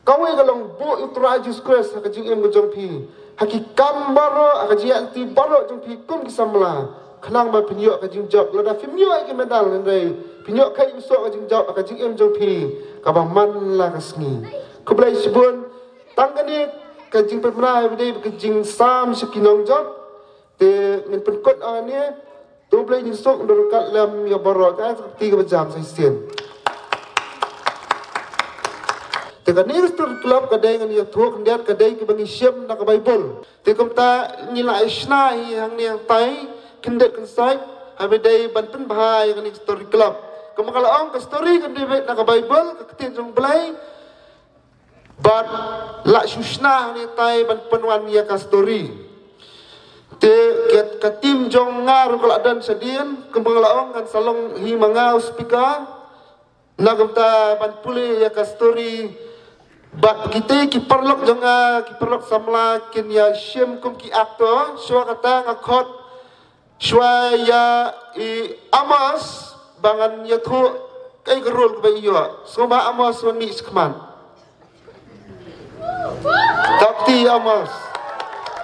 kawei ka long buh ïa u Trai Jisu Khrist ha ka jingim ka jong phi, ha ki kam baroh, ha ka jingïaid lynti baroh jong phi kum ki samla, khnang ba phin ïoh ka jingjop. Lada phim ïoh ïa ki medal, hynrei phin ïoh ka imsuk ka jingjop ha ka jingim jong phi kaba man la ka sngi. Khublei shibun. Tang kane ka jingpynbna ïa u dei ka jingsam sha ki nongjop. Te ngin pynkut hangne. To U Blei un suk, un ryngkat lem ïa baroh. Ka kti kaba jam sa shisien. Te kane ka Story Club ka dei, ngan ïathuh khyndiat, ka dei kaba ngi shim na ka Baibl. Te kumta ngi la shna hi hangne hangtai, khyndiat khynsoit, haba ïadei ban pynbha ïa kane ka Story Club. Kumba nga la ong, ka story kan dei beit na ka Baibl, ka ktien jong U Blei. Bad la shu shna hangne hangtai ban pynwan ïa ka story. Te ka, ka team jong nga ruh ka la don shadien, kumba nga la ong, ngan sa long hi ma nga u speaker. Na kumta ban pule ïa ka story. Bad kita ki paralok jong nga, ki paralok samla kin ïa shim kum ki actor. Shuwa kata nga khot shuwa ïa i Amos ba ngan ïathuh kaei ka role kaba i ïoh. Sngewbha Amos, wan mih shakhmat. Kti Amos.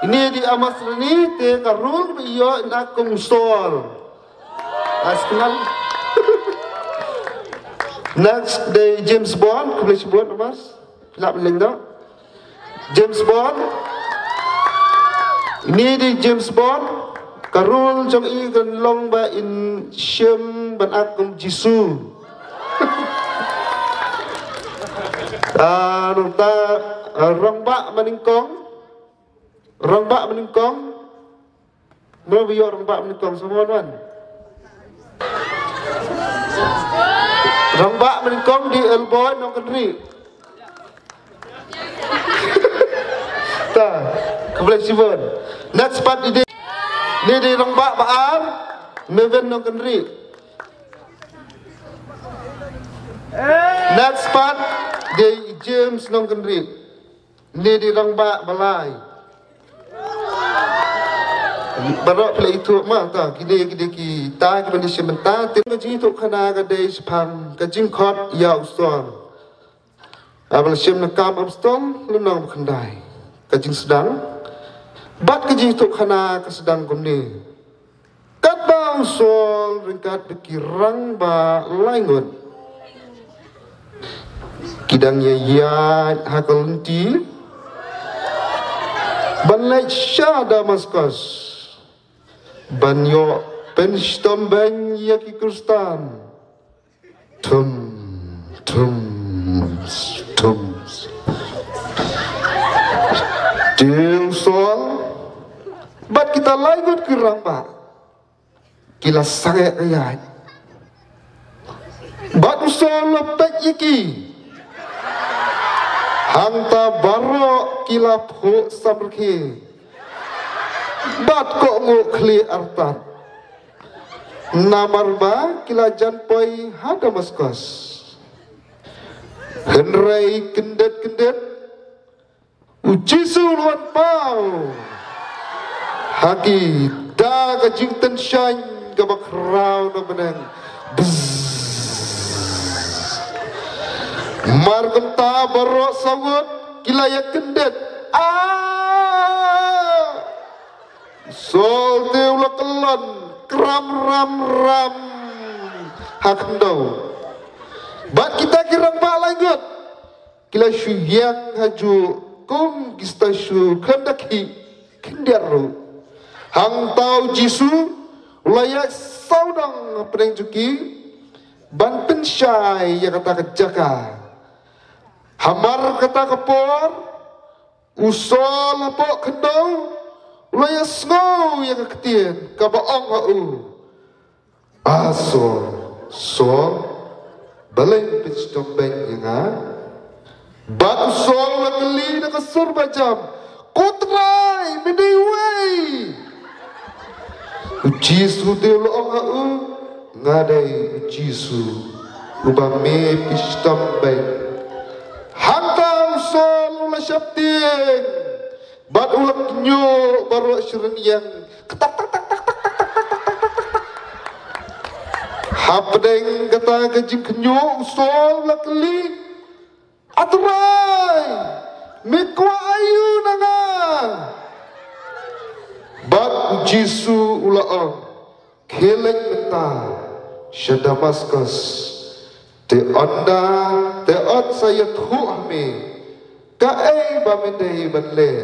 Ine i dei Amos Rani, te ka role kaba i ïoh i na kum Saul. As kenal. Next dei James Bond, khublei shibun Amos. Lap leng da. James Bond. Ine i dei James Bond. Ka role jong i kan long ba in shim ban act kum Jisu. Ah, nangta, ah, Rangbah Manyngkong. Rangbah Manyngkong. Mo ba ïoh Rangbah Manyngkong, sa mo wan. Rangbah Manyngkong dei Elboy Nongkynrih. Ta, khublei shibun. Next pat i dei, ne dei Rangbah ba ar, Mevin Nongkynrih. Next pat dei James Nongkynrih. Ne dei Rangbah ba lai. Baroh phi la ithuh ma, ta, kine, kine kita kiba ngi shim mynta, te ka jingithuh khana ka dei shaphang ka jingkhot ïa u Saul. Haba la shim na Kam Armstrong, lynnong ba khyndai. Ka jingsdang. Bad ka jingïathuhkhana ka sdang kumne. Katba u Saul ryngkat bad ki rangbah laingut ki dang ïaid ha ka lynti ban leit sha Damaskus ban ïoh pynshitom beiñ ïa ki Khristan. Thum, thum, thum. Te u Saul bad kita laingut ki rangbah ki la sangeh ïaid. Bad u Saul u la peit ïa ki. Hangta baroh ki la phuh samrkhie bad kohnguh khlieh artat. Namar ba ki la jan poi ha Damaskus. Hynrei kyndit kyndit u Jisu u la wan paw ha ki da ka jingtynshaiñ kaba khraw na bneng. Bzz. Mar kumta baroh saw ngut ki la ïakyndit. Ah! Saul te u la kyllon kram ram ram ha khyndew. Bad kita ki rangbah laingut ki la shu ïeng ha ju kum ki sta shu khynda khih khyndiat ruh. Hangta u Jisu u la ïaid sawdong hapdeng jong ki ban pynshai ïa kata ka jaka. Hamar kata ka por u Saul hapoh khyndew u la ïasngew ïa ka ktien kaba ong ha u, "A Saul, Saul, balei me pynshitom beiñ ïa nga?" Bad u Saul u la kylli da ka sur ba jam, "Ko Trai, me dei uei?" U Jisu te u la ong ha u, "Nga dei u Jisu uba me pynshitom beiñ." Hangta u Saul u la sheptieng bad u la kñiuh baroh shi rynïeng. Hapdeng kata ka jingkñiuh u Saul u la kylli, "A Trai, me kwah aïu na nga?" Bad u Jisu u la ong, "Khie leit mynta sha Damaskus. Te ynda te ot sa ïathuh ha me kaei ba me dei ban leh."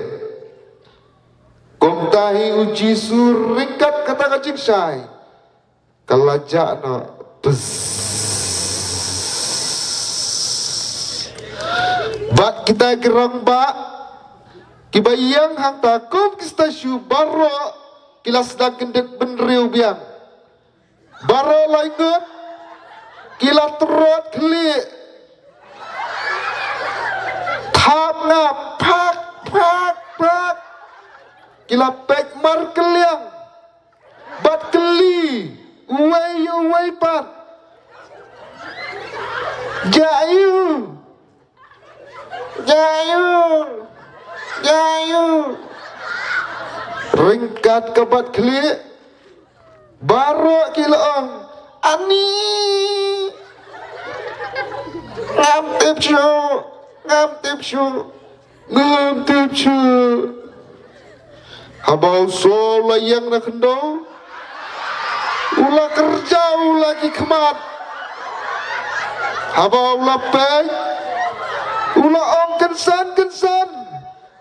Kumta hi u Jisu ryngkat kata ka jingshai ka la jah noh. Bad kita ki rangbah kiba ïeng hangta kum ki sta shu baroh ki la sdang kyndit bynriew biang. Baroh laingut ki la trot khlieh. Thap nga phak phak phak. Ki la peit markylliang bad kylli uwei ïa uwei pat, "Jia aiu? Jia aiu? Jia aiu?" Ryngkat ka bat khlieh, baroh ki la ong, "Ani! Ngam tip shuh, ngam tip shuh, ngam tip shuh." Haba u Saul u la ïeng na khyndew, u la kyrjaw la ki khmat. Haba u la peit, u la ong kynsan kynsan,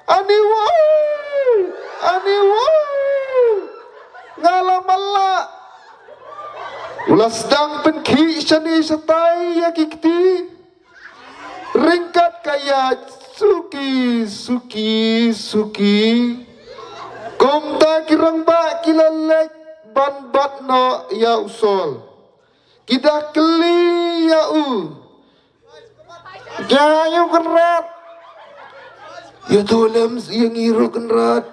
"Ani wau! Ani wau! Nga la matlah!" U la sdang pynkhih shane shatai ïa ki kti ryngkat ka ïaid suki suki suki. Kumta ki rangbah ki la leit ban bat noh ïa u Saul. Ki da kylli ïa u, "Jia aiu Kynrad? Ïathuh lem ïa ngi ruh Kynrad."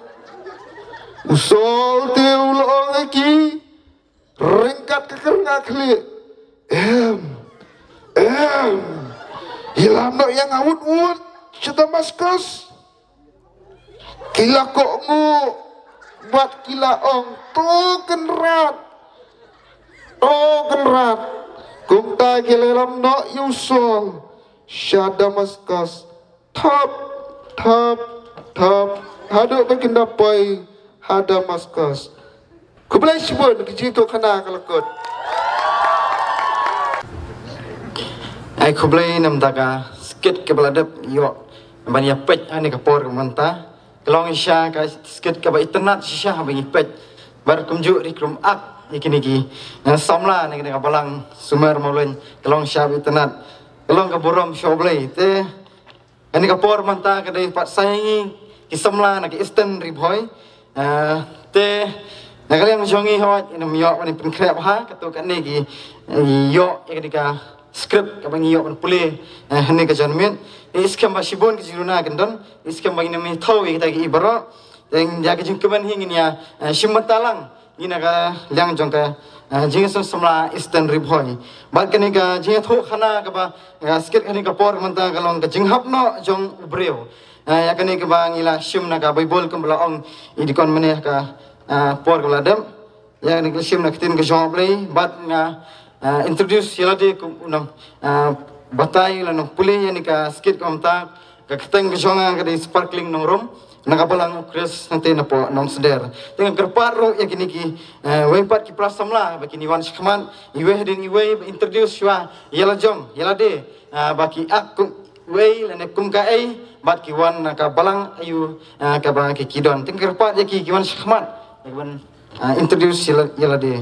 U Saul te u la ong ha ki ryngkat ka kyrngah khlieh, "Em, em, ïalam noh ïa nga wut wut sha Damaskus." Ki la kohnguh bad ki la ong, "To Kynrad, to Kynrad." Kumta ki la ïalam noh ïa u Saul sha Damaskus. Thap, thap, Hap, haduh ba kin da poi ha Damascus. Khublei shibun, ka jingïathuhkhana ka la kut. Ai khublei namar ka skit kaba la dep ïoh ban ïa peit ha kane ka por mynta. Ka long shisha ka skit kaba itynnad shisha haba ngi peit. Bad kumjuh ruh kum ak ïa kine ki, eh, samla na kane ka balang Sumer Mawleng, ka long shisha ba itynnad. Ka long ka burom sha U Blei. Te kane ka por mynta ka dei pat sa ïa ngi ki samla na ka Eastern Ri Bhoi. Ah, te na ka liang jong ngi hoi, ngim ïoh ban pynkhreh bha, katto katne ki, eh, ïoh ïa kane ka script kaba ngi ïoh ban pule, eh, ha kane ka janmiet. Te skhem ba shibun ki jingduna kin don, skhem ba ngin ym ïathuh ïa kita kiei baroh. Te ïa ka jingkmen hi ngin ïa, eh, shim bynta lang. Ngi na ka liang jong ka, eh, jingsngewsih samla Eastern Ri Bhoi. Bad kane ka jingïathuhkhana kaba, eh, skit kane ka por mynta ka long ka jinghap noh jong u briew. Eh, ïa kane kaba ngi la shim na ka Baibl kumba la ong i dei kumne ka, eh, por kaba la dep. Ïa kane ka shim na ka ktien ka jong U Blei bad nga, eh, introduce ïa lade kum u nong, eh, batai la nong pule ïa kane ka skit kumta. Ka kyrteng ka jong nga ka dei Sparkling Nongrum, na ka balang U Khrist hangtei napoh Nongsder. Te nga kyrpad ruh ïa kine ki, eh, wei pat ki para samla ba kin wan shakhmat, iwei hadien iwei ba introduce shuwa ïa la jong, ïa lade, eh, ba ki ak kum uei lane kum kaei, bad ki wan na ka balang aiu, eh, kaba ki, ki don. Te nga kyrpad ïa ki, ki wan shakhmat, ïa ki wan, eh, introduce ïa la, ïa lade.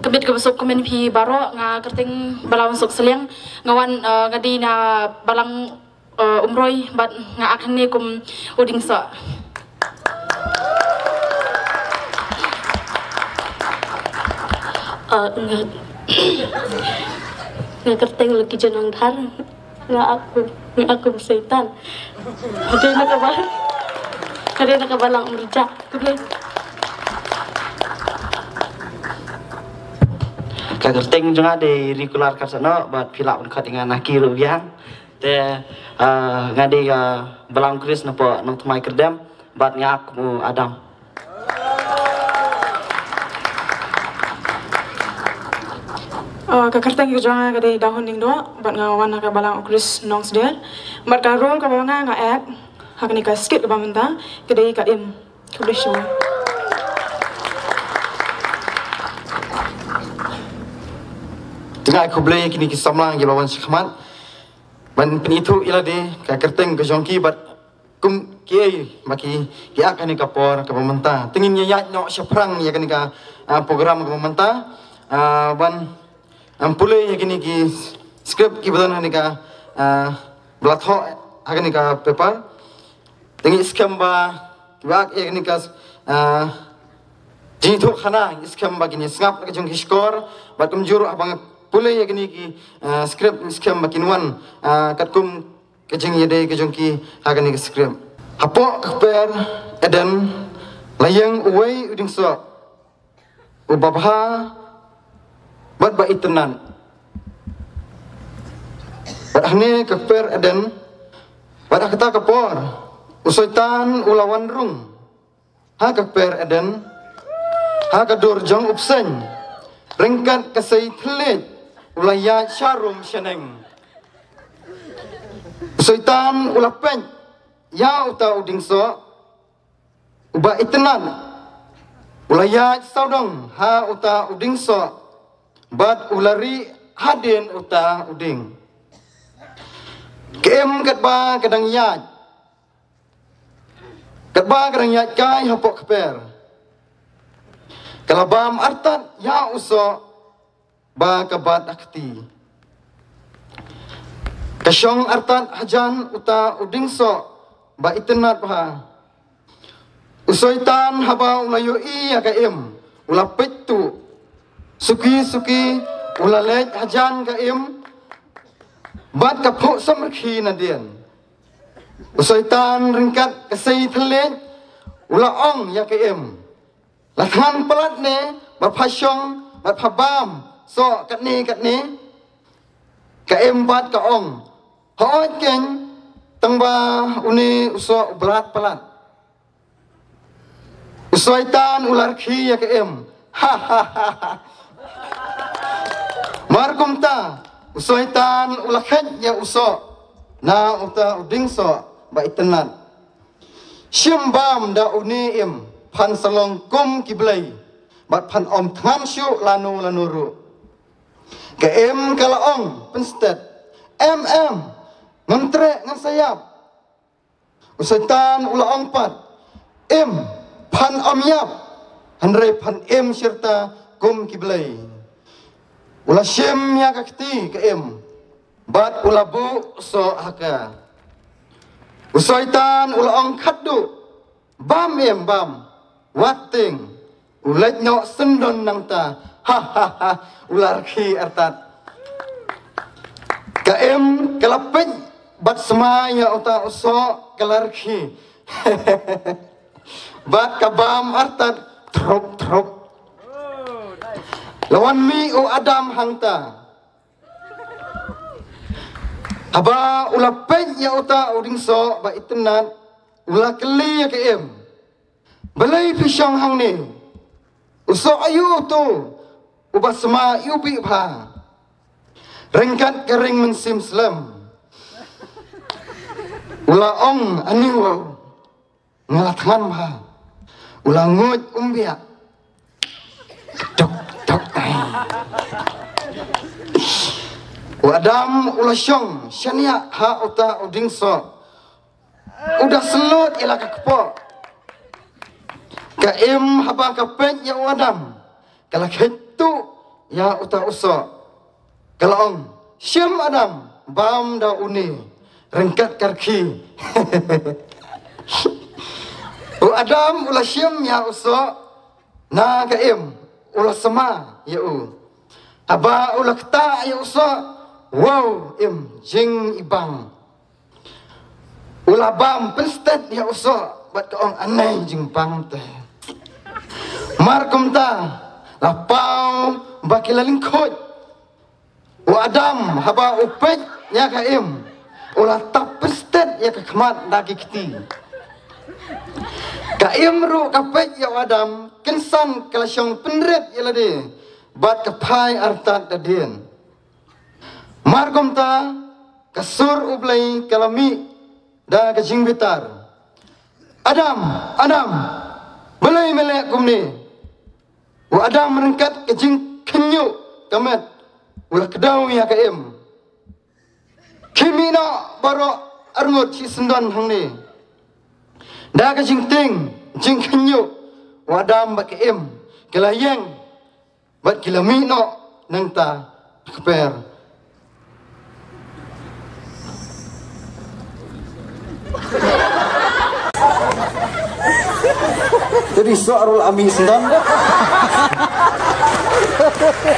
Ka miet kaba suk kumne phi baroh, nga kyrteng Bala Wansuk Sliang, nga wan, eh, nga dei na balang, eh, Umroi bad nga ak hangne kum u Dieng Soh. Eh, nga, nga kyrteng Lucky Janong Dhar. Nga ak, nga ak kum u Soitan. Nga dei na ka ba, nga dei na ka balang Umrjah. Khublei. Ka kyrteng jong nga dei Rikular Karsano bad phi lah ban khot ïa nga Naki ruh biang. Te, eh, nga dei ka balang Khrist napoh Nongthymmai Kyrdem bad nga ak kum u Adam. Oh, ka kyrteng ka jong nga ka dei Dahun Diengdoh bad nga wan na ka balang U Khrist Nongsder. Bad ka role kaba nga, nga act ha kane ka skit kaba mynta ka dei ka Im. Khublei shibun. Te nga ai khublei ïa kine ki samla kiba wan shakhmat ban pynithuh ïa lade ka kyrteng ka jong ki bad kum kiei ba ki, ki ak ha kane ka por kaba mynta. Te ngin ïa ïaid noh shaphrang ïa kane ka, ah, program kaba mynta, ah, ban, ah, pule ïa kine ki script kiba don ha kane ka, ah, ba la thoh ha kane ka paper. Te ngi skhem ba kiba ak ïa kane ka, ah, jingïathuhkhana, ngi skhem ba kin ïa sngap la ka jong ki shkor bad kumjuh ruh haba nga pule ïa kine ki, ah, script, ngi skhem ba kin wan, ah, katkum ka jingïadei ka jong ki ha kane ka script. Hapoh ka kper Eden la ïeng uwei u Dieng Soh uba bha bad ba itynnad. Bad hangne ka kper Eden, bad ha kata ka por u Soitan u la wan rung ha ka kper Eden, ha ka dur jong u bseiñ, ryngkat ka sei thylliej u la ïaid sharum shaneng. U Soitan u la peit ïa uta u Dieng Soh uba itynnad, u la ïaid sawdong ha uta u Dieng Soh bad u la rieh hadien uta u dieng. Ka Im katba ka dang ïaid, katba ka dang ïaid kai hapoh kper, ka la bam artat ïa u Soh ba ka bat ha kti. Ka shong artat hajan uta u Dieng Soh ba itynnad bha. U Soitan haba u la ïohi ïa ka Im u la peit tuh. Suki suki u la leit hajan ka Im bad ka phuh samrkhie nadien. U Soitan ryngkat ka sei thylliej u la ong ïa ka Im, la thngan palat ne ba pha shong bad pha bam soh katne katne? Ka Im pat ka ong, hooid keiñ, tang ba une u Soh u blat palat. U Soitan u la rkhie ïa ka Im. Ha ha ha ha. Mar kumta, u Soitan u la khet ïa u Soh na uta u dieng soh ba itynnad. Shim bam da une Im, phan sa long kum ki blei, bad phan ym thngan shuh lano lano ruh. Ka Im ka la ong pynstet, em em, ngam treh, ngam sa ïap. U Soitan u la ong pat, Im, phan ym ïap, hynrei phan im shirta kum ki blei. U la shim ïa ka kti ka Im, bad u la buh soh ha ka. U Soitan u la ong khatduh, bam Im, bam, wat tieng, u leit noh syndon nangta. Ha ha ha. U la rkhie artat. Ka Im ka la peit bad sma ïa uta u Soh, ka la rkhie. Bad ka bam artat, thrup thrup. La wan mih u Adam hangta. Haba u la peit ïa uta u dieng soh ba itynnad, u la kylli ïa ka Im, balei phi shong hangne? U soh aïu uto uba sma iwbih bha? Ryngkat ka ring mynsiem slem, u la ong, aniw, nga la thngan bha. U la nguid umbiak. Tok tok ai. U Adam u la shong shaniah ha uta u dieng soh. U da syllut ïa la ka kpoh. Ka Im haba ka peit ïa u Adam, ka la khet tuh ïa uta u Soh. Ka la ong, shim Adam, bam da une, ryngkat ka rkhie. U Adam u la shim ïa u Soh na ka Im, u la sma ïa u. Haba u la ktah ïa u Soh, wow Im, jingibang. U la bam pynstet ïa u Soh bad ka ong, anei jingbang te. Mar kumta, la paw ba ki la lyngkhuid. U Adam haba u peit ïa ka Im, u la tap pynstet ïa ka khmat da ki kti. Ka Im ruh ka peit ïa u Adam, kynsan ka la shong pynrit ïa lade bad ka phai artat da dien. Mar kumta, ka sur U Blei ka la mih da ka jingbitar. Adam, Adam, balei me leh kumne? U Adam ryngkat ka jingkhynñiuh ka met, u la kdew ïa ka Im. Khie mih noh baroh arngut shi syndon hangne. Da ka jingtieng jingkhynñiuh, u Adam bad ka Im ki la ïeng bad ki la mih noh nangta ha kper. Te dei soh ruh la mih syndon.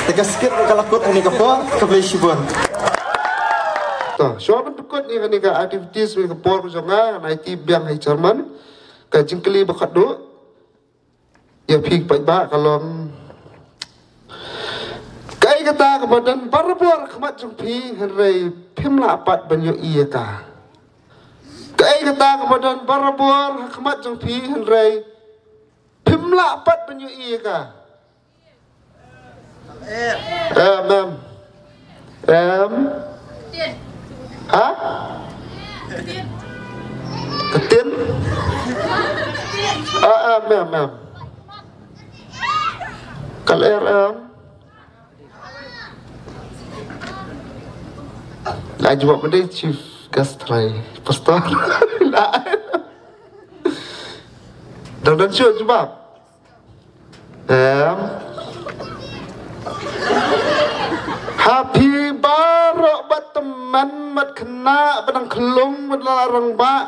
Te ka skit ka la kut ha kane ka por, khublei shibun. To, shuwa ban pynkut ïa kane ka activities ha kane ka por jong nga, ngan aiti biang ha i chairman ka jingkylli ba khatduh. Ïa phi paidbah, ka long, kaei kata kaba don barabor ha khmat jong phi hynrei phim lah pat ban ïohi ïa ka? Kaei kata kaba don barabor ha khmat jong phi hynrei phim lah pat ban ïohi ïa ka? Em, em. Em. Ha? Ka tin? Ah, em, em, em. Ka lyer, em. La jubab, ba dei chief guest trai pastor. La. Dang don shuh jubab. Em. Ha phi baroh, bad tymmen bad khynnah, bad nongkhyllung bad la rangbah,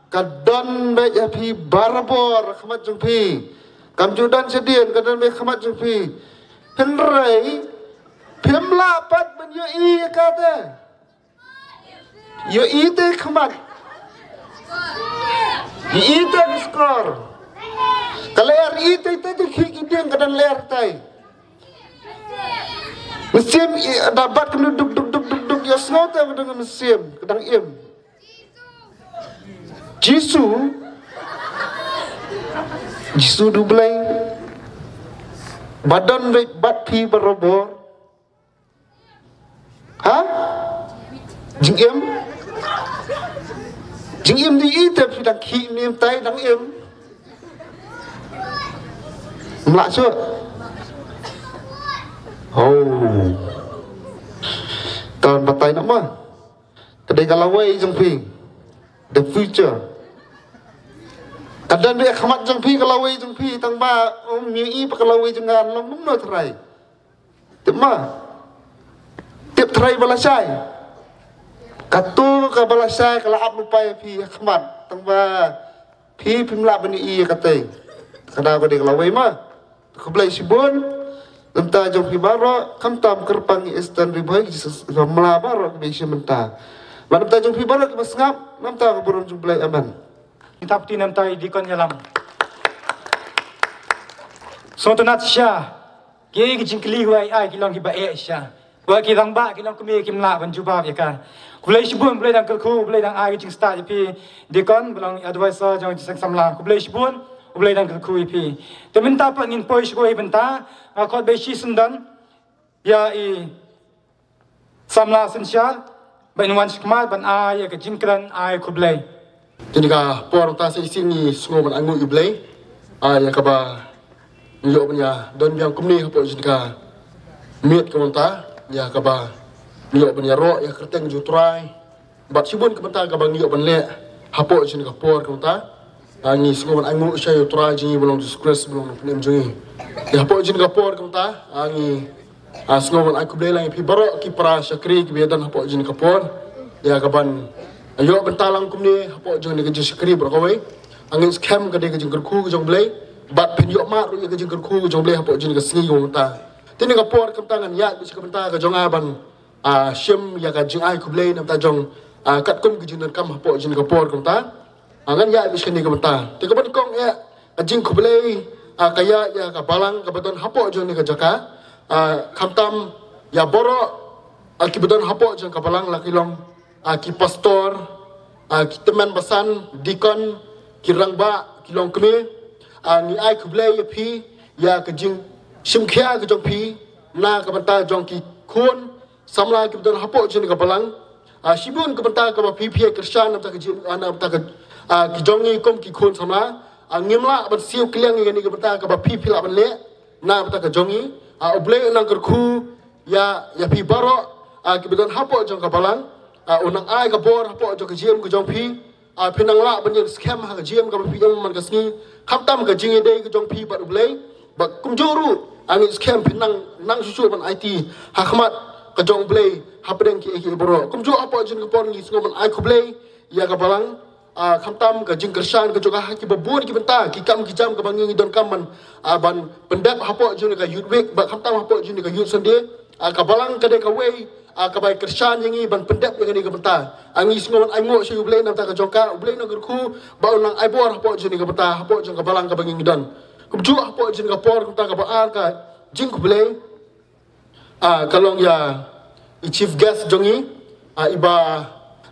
ka don beit ha phi barabor ha khmat jong phi. Kam ju don shadien, ka don beit ha khmat jong phi. Hynrei phim lah pat ban ïohi ïa kata. Ïohi te khmat. Ïohi te ka skor. Ka lyer ïohi te, te, te khih ki dieng, ka don lyer te. Mynsiem i da bat ka duk duk duk duk duk, ïohsngew te ka don mynsiem, ka dang im. Jisu. Jisu du Blei ba don bad phi barabor. Ha? Jingim? Jingim di i te phi dang khih, ym tai dang im. Mlah shuh. Oh. Ton batai nama. Ka dei ka lawei jong phi. The future. Ka don beit khmat jong phi ka lawei jong phi, tang ba um ïohi pat ka lawei jong nga long kumno trai. Tip ma. Tip trai ba lashai. Kato ka ba lashai ka la ap lypa ïa phi ha khmat, tang ba phi phim lah ban ïohi ïa katei. Ka dei ka dei ka lawei ma. Khublei shibun. Namar jong phi baroh, khamtam kyrpang i Eastern Ri Bhoi, Jisu samla baroh ki ba ïashim bynta. Namar jong phi baroh ki ba sngap, namar ka burom jong Blei, amen. Ngi tap ti namar i Deacon Ïalam. Sngewtynnat shisha. Ki ki jingkylli wa ai ai ki long ki ba eh shisha. Wa ki rangbah ki long kmie kim lah ban jubab ïa ka. Khublei shibun, Blei dang kyrkhu, Blei dang ai ki jingstad ïa phi. Deacon ba long advisor jong jingseng samla. Khublei shibun, Blei dang kyrkhu ïa phi. Te mynta pat ngin poi shuwa ïa bynta, nga khot ba shi syndon ïa i samla synshar ba in wan shikmat ban ai ïa ka jingkren ai khublei. Kine ka por ta sa isih ngi sngew ban ainguh ïa u Blei. Ai ïa kaba ngi ïoh ban ïa don biang kumne hapoh jong ka miet ka mynta, ïa kaba ngi ïoh ban ïaroh ïa ka kyrteng jong u Trai. Bad shibun ka bynta kaba ngi ïoh ban leh hapoh jong ka por ka bynta. Ah, ngi sngew ban ainguh sha ïa u Trai jong ngi ba long Jisu Khrist ba long Nongpynim jong ngi. Ïa hapoh jong ka por ka bynta, ah, ngi, ah, sngew ban ai khublei lang ïa phi baroh ki para shakri kiba ïadon hapoh jong ka por. Ïa kaban ïoh bynta lang kumne hapoh jong ka jingshakri baroh kawei. Ah, ngi skhem ka dei ka jingkyrkhu ka jong Blei. Bad phin ïoh mad ruh ïa ka jingkyrkhu ka jong Blei hapoh jong ka sngi ka bynta. Te kane ka por ka bynta ngan ïaid beit sha ka bynta ka jong nga ban ah, shim ïa ka jingai khublei namar jong, ah, katkum ka jingdonkam hapoh jong ka por kumta. Ah, ngan ïa bishkani kumta. Te ka ban kong ïa ka jingkhublei, ah, ka ïa ïa ka balang kaba don hapoh jong ka jaka. Ah, khamtam ïa baroh, ah, kiba don hapoh jong ka balang la ki long, ah, ki pastor, ah, ki tymmen basan, deacon, ki rangbah, ki longkmie. Ah, ngi ai khublei ïa phi ïa ka jingshim khia ka jong phi na ka bynta jong ki khun samla kiba don hapoh jong ka balang. Ah, shibun ka bynta kaba phi phi kyrshan na bynta ka jing, ah, na bynta ka, ah, ki jong ngi kum ki khun samla. Ah, ngim lah ban siew kylliang ïa kane ka bynta kaba phi phi lah ban leh na bynta ka jong ngi. Ah, U Blei un nang kyrkhu ïa, ïa phi baroh, ah, kiba don hapoh jong ka balang. Ah, un nang ai ka bor hapoh jong ka jingim ka jong phi. Ah, phin nang lah ban ïeng skhem ha ka jingim kaba phi im man ka sngi. Khamtam ka jingïadei ka jong phi bad U Blei. Bad kumjuh ruh, ah, ngi skhem phin nang, nang shuh shuh ban aiti ha khmat ka jong U Blei hapdeng kiei kiei baroh. Kumjuh hapoh jong ka por ngi sngew ban ai khublei ïa ka balang. Ah, khamtam ka jingkyrshan ka jong ka ha kiba bun ki bynta, ki kam ki jam kaba ngi ngi donkam ban, ah, ban pyndep hapoh jong ka Youth Week, bad khamtam hapoh jong ka Youth Sunday. Ah, ka balang ka dei kawei, ah, kaba kyrshan ïa ngi ban pyndep ïa kane ka bynta. Ah, ngi sngew ban ainguh sha U Blei na bynta ka jong ka, U Blei un nang kyrkhu, bad un nang ai bor hapoh jong ka bynta, hapoh jong ka balang kaba ngi ngi don. Kumjuh hapoh jong ka por kumta kaba ar ka jingkhublei. Ah, ka long ïa i chief guest jong ngi, ah, iba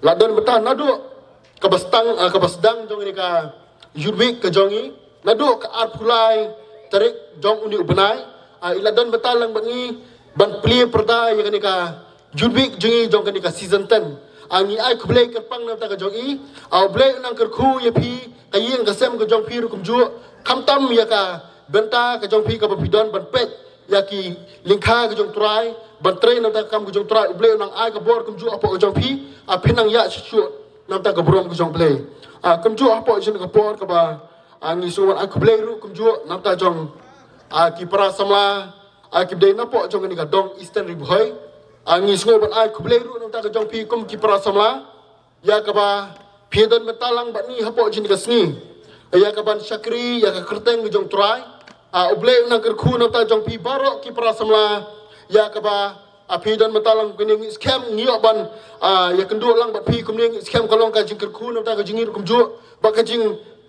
la don bynta naduh kaba sdang, ah, kaba sdang jong ngi ka Youth Week ka jong ngi, naduh ka arphew lai tarik jong une u bnai, ah, i la don bynta lang bad ngi ban plie pyrda ïa kane ka Youth Week jong ngi jong kane ka season ten. Ah, ngi ai khublei kyrpang na bynta ka jong i, ah, U Blei un nang kyrkhu ïa phi, ka ïing ka sem ka jong phi ruh kumjuh, khamtam ïa ka bynta ka jong phi kaba phi don ban peit ïa ki lyngkha ka jong u Trai, ban trei na bynta ka kam ka jong u Trai, U Blei un nang ai ka bor kumjuh hapoh ka jong phi, ah, phin nang ïa shuh shuh na bynta ka burom ka jong U Blei. Ah, kumjuh hapoh jong ka por kaba, ah, ngi sngew ban ai khublei ruh kumjuh na bynta jong, ah, ki para samla, ah, kiba dei napoh jong kane ka dong Eastern Ri Bhoi. Ah, ngi sngew ban ai khublei ruh na bynta ka jong phi kum ki para samla. Ïa kaba phi don bynta lang bad ngi hapoh jong ka sngi. Ïa kaban shakri ïa ka kyrteng ka jong u Trai. Ah, U Blei un nang kyrkhu na bynta jong phi baroh ki para samla. Ïa kaba, ah, phi don bynta lang kumne ngi skhem ngi ïoh ban, ah, ïakynduh lang bad phi kumne ngi skhem ka long ka jingkyrkhu na bynta ka jong ngi ruh kumjuh. Bad ka jing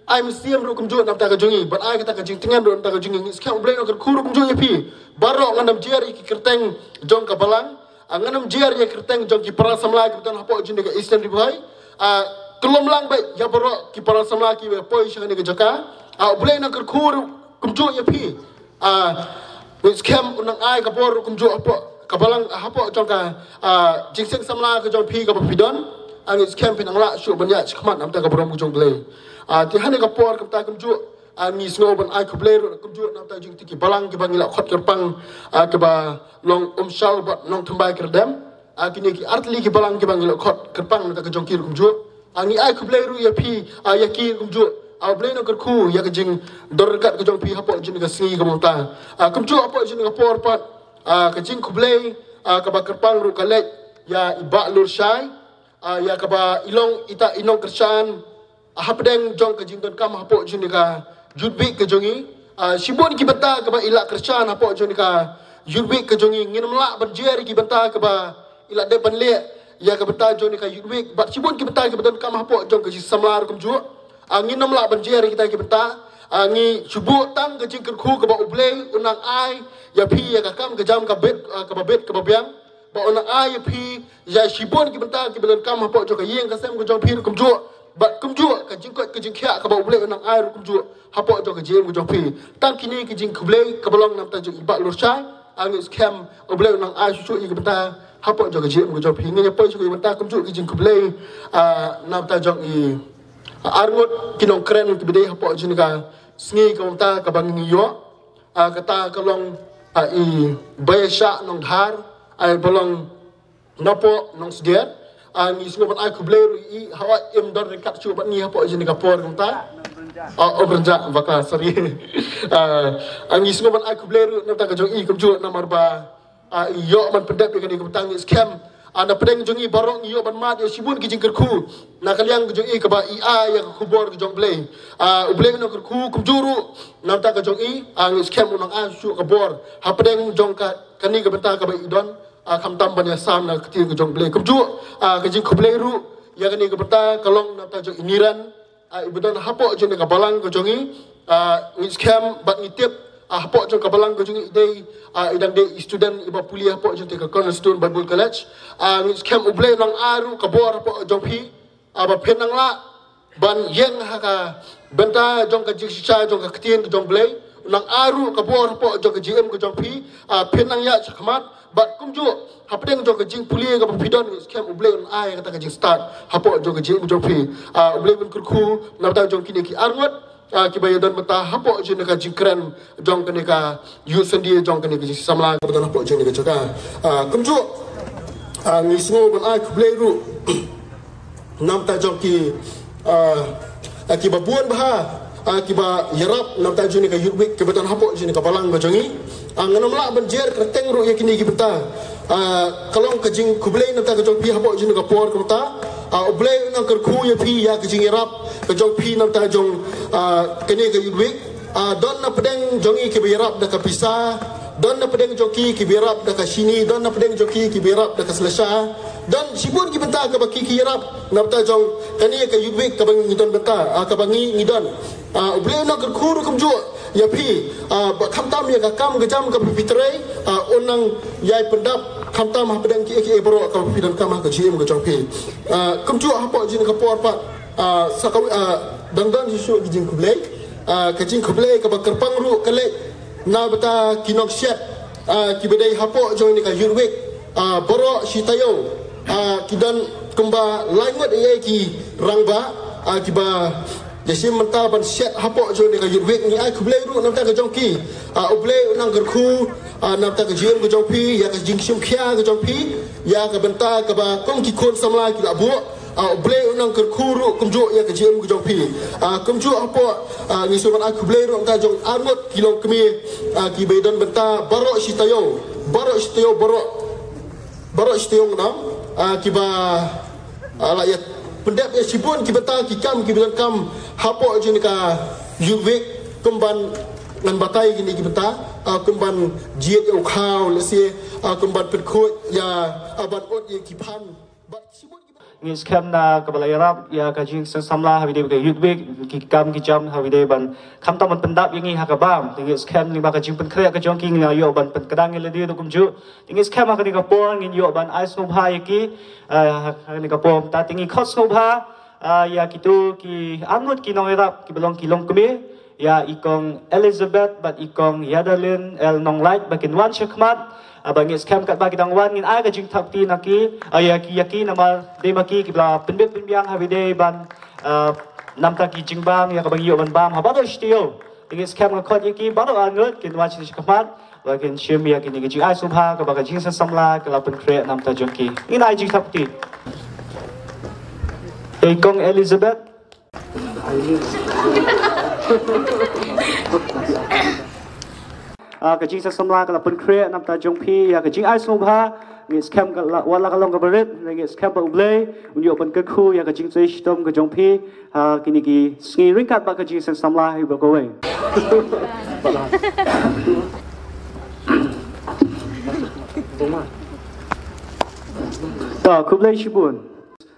ai mynsiem ruh kumjuh na bynta ka jong ngi. Ban ai kata ka jingtngen ruh na bynta ka jong ngi. Ngi skhem U Blei un nang kyrkhu ruh kumjuh ïa phi. Baroh ngan ym jer ïa ki kyrteng jong ka balang. Ah, ngan ym jer ïa kyrteng jong ki para samla kiba don hapoh jong ka Eastern Ri Bhoi. Ah, kyllum lang bad ïa baroh ki para samla kiba poi sha kane ka jaka. Ah, U Blei u nang kyrkhu ruh kumjuh ïa phi. Ah, ngi skhem u nang ai ka bor ruh kumjuh hapoh ka balang, hapoh jong ka, ah, jingseng samla ka jong phi kaba phi don. Ah, ngi skhem phin nang lah shuh ban ïaid shakhmat na ka bynta ka burom ka jong U Blei. Ah, te ha kane ka por kumta kumjuh, ah, ngi sngew ban ai khublei ruh kumjuh na ka bynta jong ki balang kiba ngi la khot kyrpang, ah, kiba long Umshaw bad Nongthymmai Kyrdem. Ah, kine ki artylli ki balang kiba ngi la khot kyrpang na ka bynta ka jong ki ruh kumjuh. Ah, ngi ai khublei ruh ïa phi, ah, ïa ki ruh kumjuh. Ah, U Blei u nang kyrkhu ïa ka jingdon ryngkat ka jong phi hapoh jong kane ka sngi kaba mynta. Ah, kumjuh hapoh jong kane ka por pat, ah, ka jingkhublei, ah, kaba kyrpang ruh ka leit ïa i Bah Lurshai, ah, ïa kaba i long ita i nongkyrshan, ah, hapdeng jong ka jingdonkam hapoh jong kane ka Youth Week ka jong i. Ah, shibun ki bynta kiba i la kyrshan hapoh jong kane ka Youth Week ka jong i. Ngim lah ban jer ki bynta kiba i la dep ban leh ïa ka bynta jong kane ka Youth Week bad shibun ki bynta kiba donkam hapoh jong ka jingsamla ruh kumjuh. Ah, ngim lah ban jer kita ki bynta. Ah, ngi shu buh tang ka jingkyrkhu kaba U Blei u nang ai ïa phi ïa ka kam ka jam ka bit, ah, kaba bit kaba biang. Ba u nang ai ïa phi ïa shibun ki bynta kiba donkam hapoh jong ka ïing ka sem ka jong phi ruh kumjuh. Bad kumjuh ka jingkoit ka jingkhiah kaba U Blei u nang ai ruh kumjuh hapoh jong ka jingim ka jong phi. Tang kine ki jingkhublei kaba long na ka bynta jong i Bah Lurshai. Ah, ngi skhem U Blei u nang ai shuh shuh ïa ki bynta hapoh jong ka jingim ka jong phi. Ngi ïa poi shuh ïa ki bynta kumjuh ki jingkhublei, ah, na ka bynta jong i, ah, arngut ki nongkren kiba dei hapoh jong kane ka sngi kaba mynta kaba ngi ïoh. Ah, kata ka long, ah, i Bah Shah Nongdhar, ah, ba long napoh Nongsdiat. Ah, ngi sngew ban ai khublei ruh ïa i, haba im don ryngkat shuh bad ngi hapoh jong kane ka por kumta. Ah, oh, Bynjah, bakla, sorry. Ah, ah, ngi sngew ban ai khublei ruh na ka bynta ka jong i kumjuh namar ba, ah, i ïoh ban pyndep ïa kane ka bynta. Ngi skhem, ah, na pdeng jong i baroh ngi ïoh ban mad ïa shibun ki jingkyrkhu na ka liang ka jong i kaba i ai ïa ka khubor ka jong U Blei. Ah, U Blei u nang kyrkhu kumjuh ruh na ka bynta ka jong i. Ah, ngi skhem u nang ai shuh ka bor hapdeng jong ka, kane ka bynta kaba i don, ah, khamtam ban ïasam na ka ktien ka jong U Blei. Kumjuh, ah, ka jingkhublei ruh ïa kane ka bynta ka long na ka bynta jong i Niran, ah, iba don hapoh jong kane ka balang ka jong i. Ah, ngi skhem bad ngi tip, ah, hapoh jong ka balang ka jong i dei, ah, i dang dei i student iba pule hapoh jong kane ka Cornerstone Bible College. Ah, ngi skhem U Blei u nang ai ruh ka bor hapoh jong phi, ah, ba phin nang lah ban ïeng ha ka bynta jong ka jingshisha jong ka ktien ka jong U Blei. U nang ai ruh ka bor hapoh jong ka jingim ka jong phi, ah, phin nang ïaid shakhmat. Bad kumjuh hapdeng jong ka jingpule kaba phi don, ngi skhem U Blei un ai kata ka jingstad hapoh jong ka jingim ka jong phi. Ah, U Blei un kyrkhu na ka bynta jong kine ki arngut, ah, kiba ïadon bynta hapoh jong kane ka jingkren jong kane ka Youth Sunday jong kane ka jingsamla kaba don hapoh jong kane ka jaka. Ah, kumjuh, ah, ngi sngew ban ai khublei ruh na ka bynta jong ki, ah, ah, kiba bun bha, ah, kiba ïarap na ka bynta jong kane ka Youth Week kaba don hapoh jong kane ka balang ka jong i. Ah, ngan ym lah ban jer kyrteng ruh ïa kine ki bynta. Ah, ka long ka jingkhublei na ka bynta ka jong phi hapoh jong kane ka por kumta. Ah, U Blei u nang kyrkhu ïa phi ïa ka jingïarap ka jong phi na ka bynta jong, ah, kane ka Youth Week. Ah, don na pdeng jong i kiba ïarap da ka pisa, don na pdeng jong ki kiba ïarap da ka shini, don na pdeng jong ki kiba ïarap da ka slasha, don shibun ki bynta kaba ki ki ïarap na ka bynta jong kane ka Youth Week kaba ngi don bynta, ah, kaba ngi ngi don. Ah, U Blei u nang kyrkhu ruh kumjuh ïa phi, ah, ba khamtam ïa ka kam ka jam kaba phi trei, ah, u nang ïai pyndap khamtam hapdeng kiei kiei baroh kaba phi donkam ha ka jingim ka jong phi. Ah, kumjuh hapoh jong kane ka por pat, ah, sa kawei, ah, dang don shuh shuh ki jingkhublei. Ah, ka jingkhublei kaba kyrpang ruh ka leit na ka bynta ki nongshet, ah, kiba dei hapoh jong kane ka Youth Week, ah, baroh shi taïew, ah, ki don kumba lai ngut ïa ki rangbah, ah, kiba ïashim bynta ban shet hapoh jong kane ka Youth Week. Ngi ai khublei ruh na ka bynta ka jong ki. Ah, U Blei u nang kyrkhu, ah, na ka bynta ka jingim ka jong phi, ïa ka jingshim khia ka jong phi ïa ka bynta kaba kum ki khun samla ki la buh. Ah, U Blei u nang kyrkhu ruh kumjuh ïa ka jingim ka jong phi. Ah, kumjuh hapoh, ah, ngi sngew ban ai khublei ruh na ka bynta jong arngut ki longkmie, ah, kiba ïadon bynta baroh shi taïew, baroh shi taïew, baroh, baroh shi taïew ngan ong, ah, kiba, ah, la ïa pyndep ïa shibun ki bynta ki kam kiba donkam hapoh jong kane ka Youth Week, kum ban ngan batai kine ki bynta, ah, kum ban jied ïa u khaw lehse, ah, kum ban pynkhuid ïa, ah, ban ot ïa ki phan. Bad shibun ki bynta. Ngi skhem na kaba la ïarap ïa ka jingseng samla ha kaba ïadei bad ka Youth Week, ki kam ki jam ha kaba ïadei ban khamtam ban pyndap ïa ngi ha ka bam. Te ngi skhem lyngba ka jingpynkhreh ka jong ki ngi la ïoh ban pynkdang ïa lade ruh kumjuh. Te ngi skhem ha kane ka por ngin ïoh ban ai sngewbha ïa ki, eh, ha kane ka por. Te ngi khot sngewbha, eh, ïa kito ki arngut ki nongïarap kiba long ki longkmie, ïa i kong Elizabeth bad i kong Yadalin L Nonglait ba kin wan sha khmat. Ah, ba ngi skhem katba ki dang wan ngin ai ka jingthap kti na ki, ah, ïa ki, ïa ki namar dei ma ki kiba la pynbit pynbiang ha ba ïadei ban, ah, namar ki jingbam ïa kaba ngi ïoh ban bam ha baroh shi taïew. Te ngi skhem nga khot ïa ki baroh arngut kin wan sha khmat ba kin shim ïa kine ki jingai sngewbha kaba ka Jingseng Samla ka la pynkhreh namar jong ki. Ngin ai jingthap kti. Te i kong Elizabeth. Ah, ka Jingseng Samla ka la pynkhreh namar jong phi ïa ka jingai sngewbha. Ngi skhem ka la, wat la ka long kaba rit, ngi skhem ba U Blei un ïoh ban kyrkhu ïa ka jingtrei shitom ka jong phi ha kine ki sngi ryngkat bad ka Jingseng Samla hi baroh kawei. To, khublei shibun.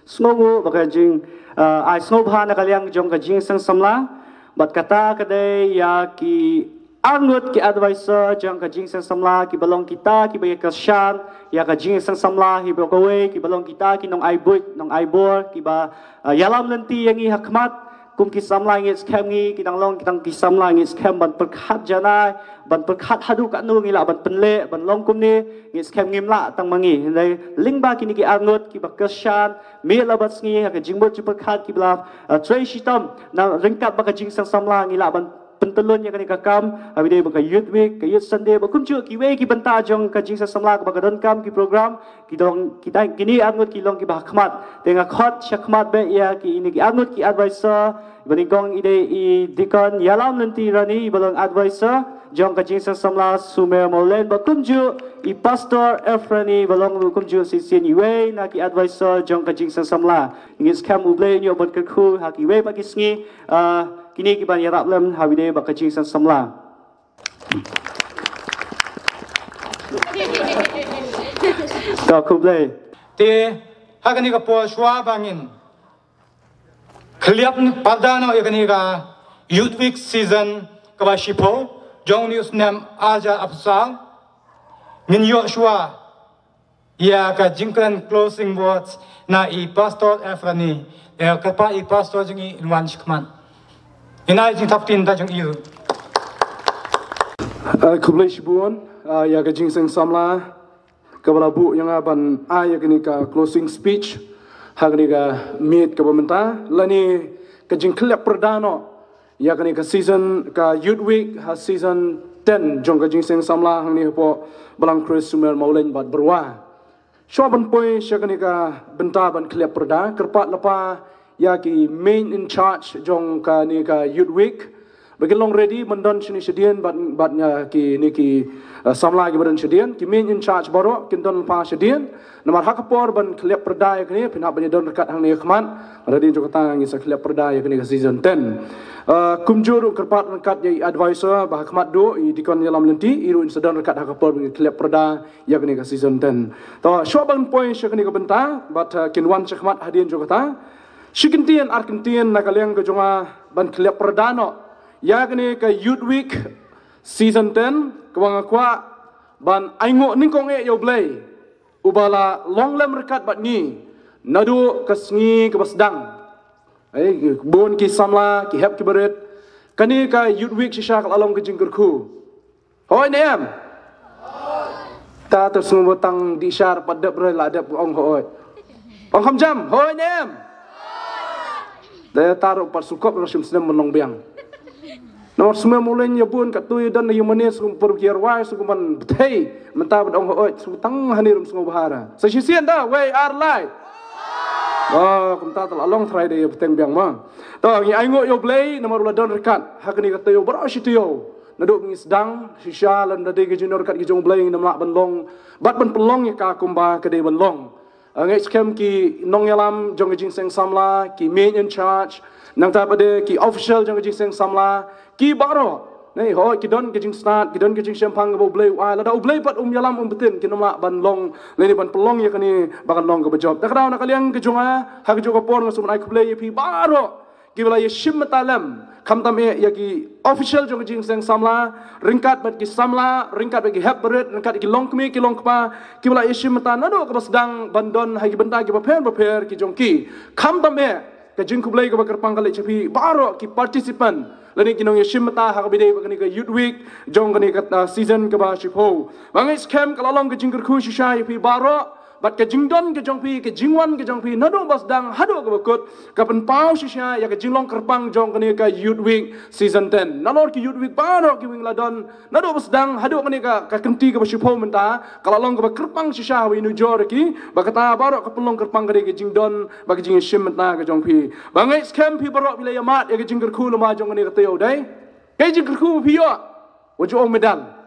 Sngewnguh ba ka jing, ah, ai sngewbha na ka liang jong ka Jingseng Samla. Bad kata ka dei ïa ki arngut ki advisor jong ka Jingseng Samla kiba long kita kiba ïa kyrshan ïa ka Jingseng Samla hi baroh kawei, kiba long kita ki nongai buit, nongai bor, kiba, ah, ïalam lynti ïa ngi ha khmat. Kum ki samla ngi skhem ngi, ki dang long, ki dang ki samla ngi skhem ban pyrkhat janai, ban pyrkhat haduh katno ngi lah ban pynleh, ban long kumne, ngi skhem ngim lah tang ma ngi. Hynrei lyngba kine ki arngut kiba kyrshan miet la bad sngi ha ka jingmut jingpyrkhat kiba la, ah, trei shitom na ryngkat bad ka Jingseng Samla ngi lah ban pyntyllun ïa kane ka kam ha ba ïadei bad ka Youth Week, ka Youth Sunday, bad kumjuh kiwei ki bynta jong ka Jingseng Samla kaba ka donkam ki program, ki dong, kita, kine arngut ki long kiba ha khmat. Te nga khot sha khmat beit ïa kine ki arngut ki advisor, ba nyngkong i dei i Deacon Ïalam Lynti Rani ba long advisor jong ka Jingseng Samla Sumer Mawlein, bad kumjuh i Pastor Ephrani ba long kumjuh shisien iwei na ki advisor jong ka Jingseng Samla. Ngi skhem U Blei un ïoh ban kyrkhu ha kiwei pat ki sngi, ah, kine kiban ïarap lem ha ba ïadei bad ka Jingseng Samla. To, khublei. Te ha kane ka por shuwa ba ngin khlieh pyrda noh ïa kane ka Youth Week season kaba shiphew jong une u snem arhajar arphew saw, ngin ïoh shuwa ïa ka jingkren closing words na i Pastor Ephrani. Ïa kyrpad i Pastor jong ngi un wan sha khmat. Ngin ai jingthap kti na jong i ruh. Ah, khublei shibun, ah, ïa ka Jingseng Samla kaba la buh ïa nga ban ai ïa kane ka closing speech ha kane ka miet kaba mynta lane ka jingkhlieh pyrda noh ïa kane ka season ka Youth Week ha season ten jong ka Jingseng Samla hangne hapoh Balang Khrist Sumer Mawlein bad Bedowa. Shuwa ban poi sha kane ka bynta ban khlieh pyrda, kyrpad lypa ïa ki main in charge jong kane ka Youth Week ba kin long ready ban don shane shadien bad, bad ïa kine ki, eh, samla kiba don shadien, ki main in charge baroh kin don lypa shadien. Namar ha ka por ban khlieh pyrda ïa kane phin hap ban ïa don ryngkat hangne ha khmat. Lada dei jong kata ngin sa khlieh pyrda ïa kane ka season ten. Eh, kumjuh ruh kyrpad ryngkat ïa i advisor ba ha khmat duh i Deacon Ïalam Lynti, i ruh in sa don ryngkat ha ka por ban khlieh pyrda ïa kane ka season ten. To, shuwa ban poi sha kane ka bynta bad, eh, kin wan sha khmat hadien jong kata, shi kyntien ar kyntien na ka liang ka jong nga ban khlieh pyrda noh ïa kane ka Youth Week season ten kaba nga kwah ban ainguh nyngkong eh ïa U Blei uba la long lem ryngkat bad ngi naduh ka sngi kaba sdang. Ei, bun ki samla, ki hep ki barit, kane ka Youth Week shisha ka la long ka jingkyrkhu. Hooid ne em? Ta te sngewbha tang dih shar pat dep re la dep ong hooid. Ong kham jam, hooid ne em? Te ta ruh pat sukop ruh shim snem ban long biang. Namar sngewbha mawleng ïa bun katto ïa don ïa mane sngewbha por ki rwai sngewbha ban bthei mynta ban ong hooid sngewbha tang hani ruh sngewbha ra. Sa shisien da wei ar lai. Oh, kumta te la long trai da ïa bteng biang ma. To ngi ainguh ïa U Blei namar u la don ryngkat ha kane ka taïew baroh shi taïew. Naduh ba ngi sdang shisha lada dei ka jingdon ryngkat ka jong U Blei ngim lah ban long bad ban pynlong ïa ka kumba ka dei ban long. Ah, nga ngeit skhem ki nongïalam jong ka Jingseng Samla, ki main in charge, nangta pat de ki official jong ka Jingseng Samla, ki baroh. Nei, hooid ki don ka jingstad, ki don ka jingshemphang kaba U Blei u ai, lada U Blei pat um ïalam um btin kin ym lah ban long, lane ban pynlong ïa kane ba kan long kaba jop. Da ka daw na ka liang ka jong nga, ha kajuh ka por nga sngewbha ai khublei ïa phi baroh kiba la ïashim bynta lem, khamtam eh ïa ki official jong ka Jingseng Samla, ryngkat bad ki samla, ryngkat bad ki hep barit, ryngkat ki longkmie ki longkpa, kiba la ïashim bynta naduh kaba sdang ban don ha ki bynta kiba pher bapher ki jong ki. Khamtam eh Ka jingkhublei kaba kyrpang ka leit sha phi baroh ki participant lane ki nongïashim bynta ha kaba ïadei bad kane ka Youth Week jong kane ka, ah, season kaba shiphew. Ba ngeit skhem ka la long ka jingkyrkhu shisha ïa phi baroh, bad ka jingdon ka jong phi, ka jingwan ka jong phi naduh ba sdang haduh kaba kut, ka pynpaw shisha ïa ka jinglong kyrpang jong kane ka Youth Week season ten. Nalor ki Youth Week baroh ki weng la don, naduh ba sdang haduh kane ka, ka kynti kaba shiphew mynta, ka la long kaba kyrpang shisha ha ïa u nujor ki, ba kata baroh ka pynlong kyrpang ka dei ka jingdon bad ka jingïashim bynta ka jong phi. Ba ngeit skhem phi baroh phi la ïamad ïa ka jingkyrkhu lem jong kane ka taïew dei. Ka jingkyrkhu phi ïoh, wat ju ong medal.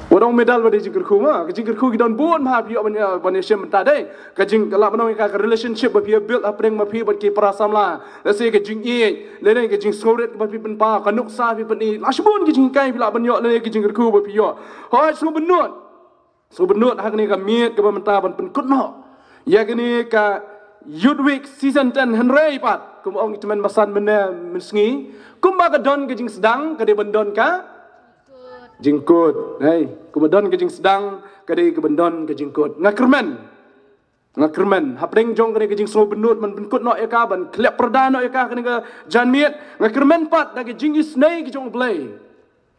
Wat ong medal ba dei jingkyrkhu ma, ka jingkyrkhu ki don bun ma, phi ïoh ban, ban ïashim bynta dei. Ka jing, ka lah ban ong ïa ka, ka relationship ba phi ïa build hapdeng ma phi bad ki para samla. Lehse ka jingïeit, lane ka jingsngewrit ba phi pynpaw, ka nuksa phi pyni. La shibun ki jinghikai phi lah ban ïoh, lane ka jingkyrkhu ba phi ïoh. Hooid, sngewbynnud. Sngewbynnud ha kane ka miet kaba mynta ban pynkut noh ïa kane ka Youth Week season ten, hynrei pat kumba ong i tymmen basan mynne mynsngi, kumba ka don ka jingsdang ka dei ban don ka jingkut. Hei, kumba don ka jingsdang ka dei ka ban don ka jingkut. Nga kyrmen, nga kyrmen hapdeng jong kane ka jingsngewbynnud ban pynkut noh ïa ka, ban khlep pyrda noh ïa ka ha kane ka janmiet. Nga kyrmen pat da ka jingisynei ka jong U Blei,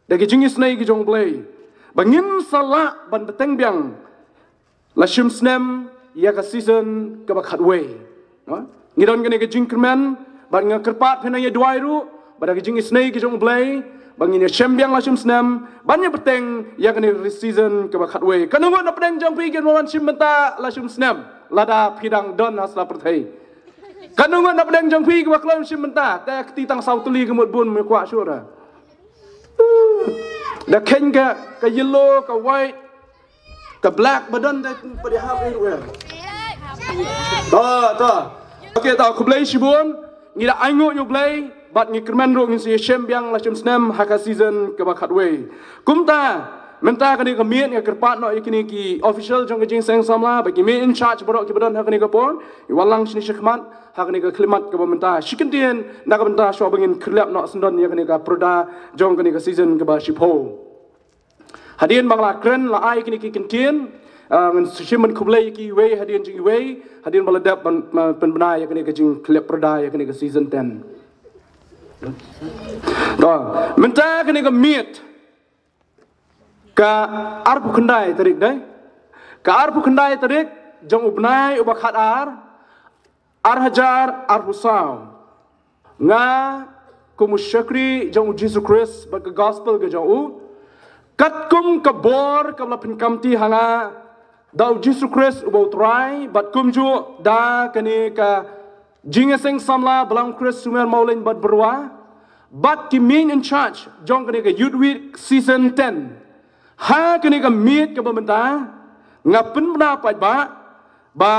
da ka jingisynei ka jong U Blei, ba ngin sa lah ban bteng biang la shim snem ïa ka season kaba khatwei. No? Ngi don kane ka jingkyrmen, bad nga kyrpad phin nang ïa duwai ruh ba da ka jingisynei ka jong U Blei, ba ngin ïa shem biang la shim snem ban ïa bteng ïa kane ka season kaba khatwei. Katno ngut na pdeng jong phi kiba wan shim bynta la shim snem, lada phi dang don ha sla pyrthei? Katno ngut na pdeng jong phi kiba kloi shim bynta? Te kti tang saw tylli ka mut bun, me kwah shuh ra. Da kheiñ ka, ka yellow, ka white, ka black ba don da pdihap ruh. To, to. Okay, to, khublei shibun. Ngi da ainguh ïa U Blei bad ngi kyrmen ruh ngin sa ïa shem biang la shim snem ha ka season kaba khatwei. Kumta mynta kane ka miet nga kyrpad noh ïa kine ki official jong ka Jingïaseng Samla bad ki main in charge baroh kiba don ha kane ka por, ïa wan lang shane shakhmat ha kane ka khyllipmat kaba mynta. Shi kyntien na ka bynta shuwa ba ngin khyllap noh syndon ïa kane ka pyrda jong kane ka season kaba shiphew. Hadien ba nga la kren la ai kine ki kyntien, ah, ngan shim ban khublei ïa ki iwei hadien jong iwei, hadien ba la dep ban, ah, pynbna ïa kane ka jingkhyllap pyrda ïa kane ka season ten. To, mynta kane ka miet ka arphew khyndai tarik dei. Ka arphew khyndai tarik jong u bnai uba khatar, ar hajar arphew saw. Nga kum u shakri jong u Jisu Khrist bad ka gospel ka jong u, katkum ka bor kaba la pynkamti ha nga da u Jisu Khrist uba u Trai, bad kumjuh da kane ka Jingïaseng Samla Balang Khrist Sumer Mawleng bad Byrwa, bad ki main in charge jong kane ka Youth Week season ten. Ha kane ka miet kaba mynta nga pynbna paidbah ba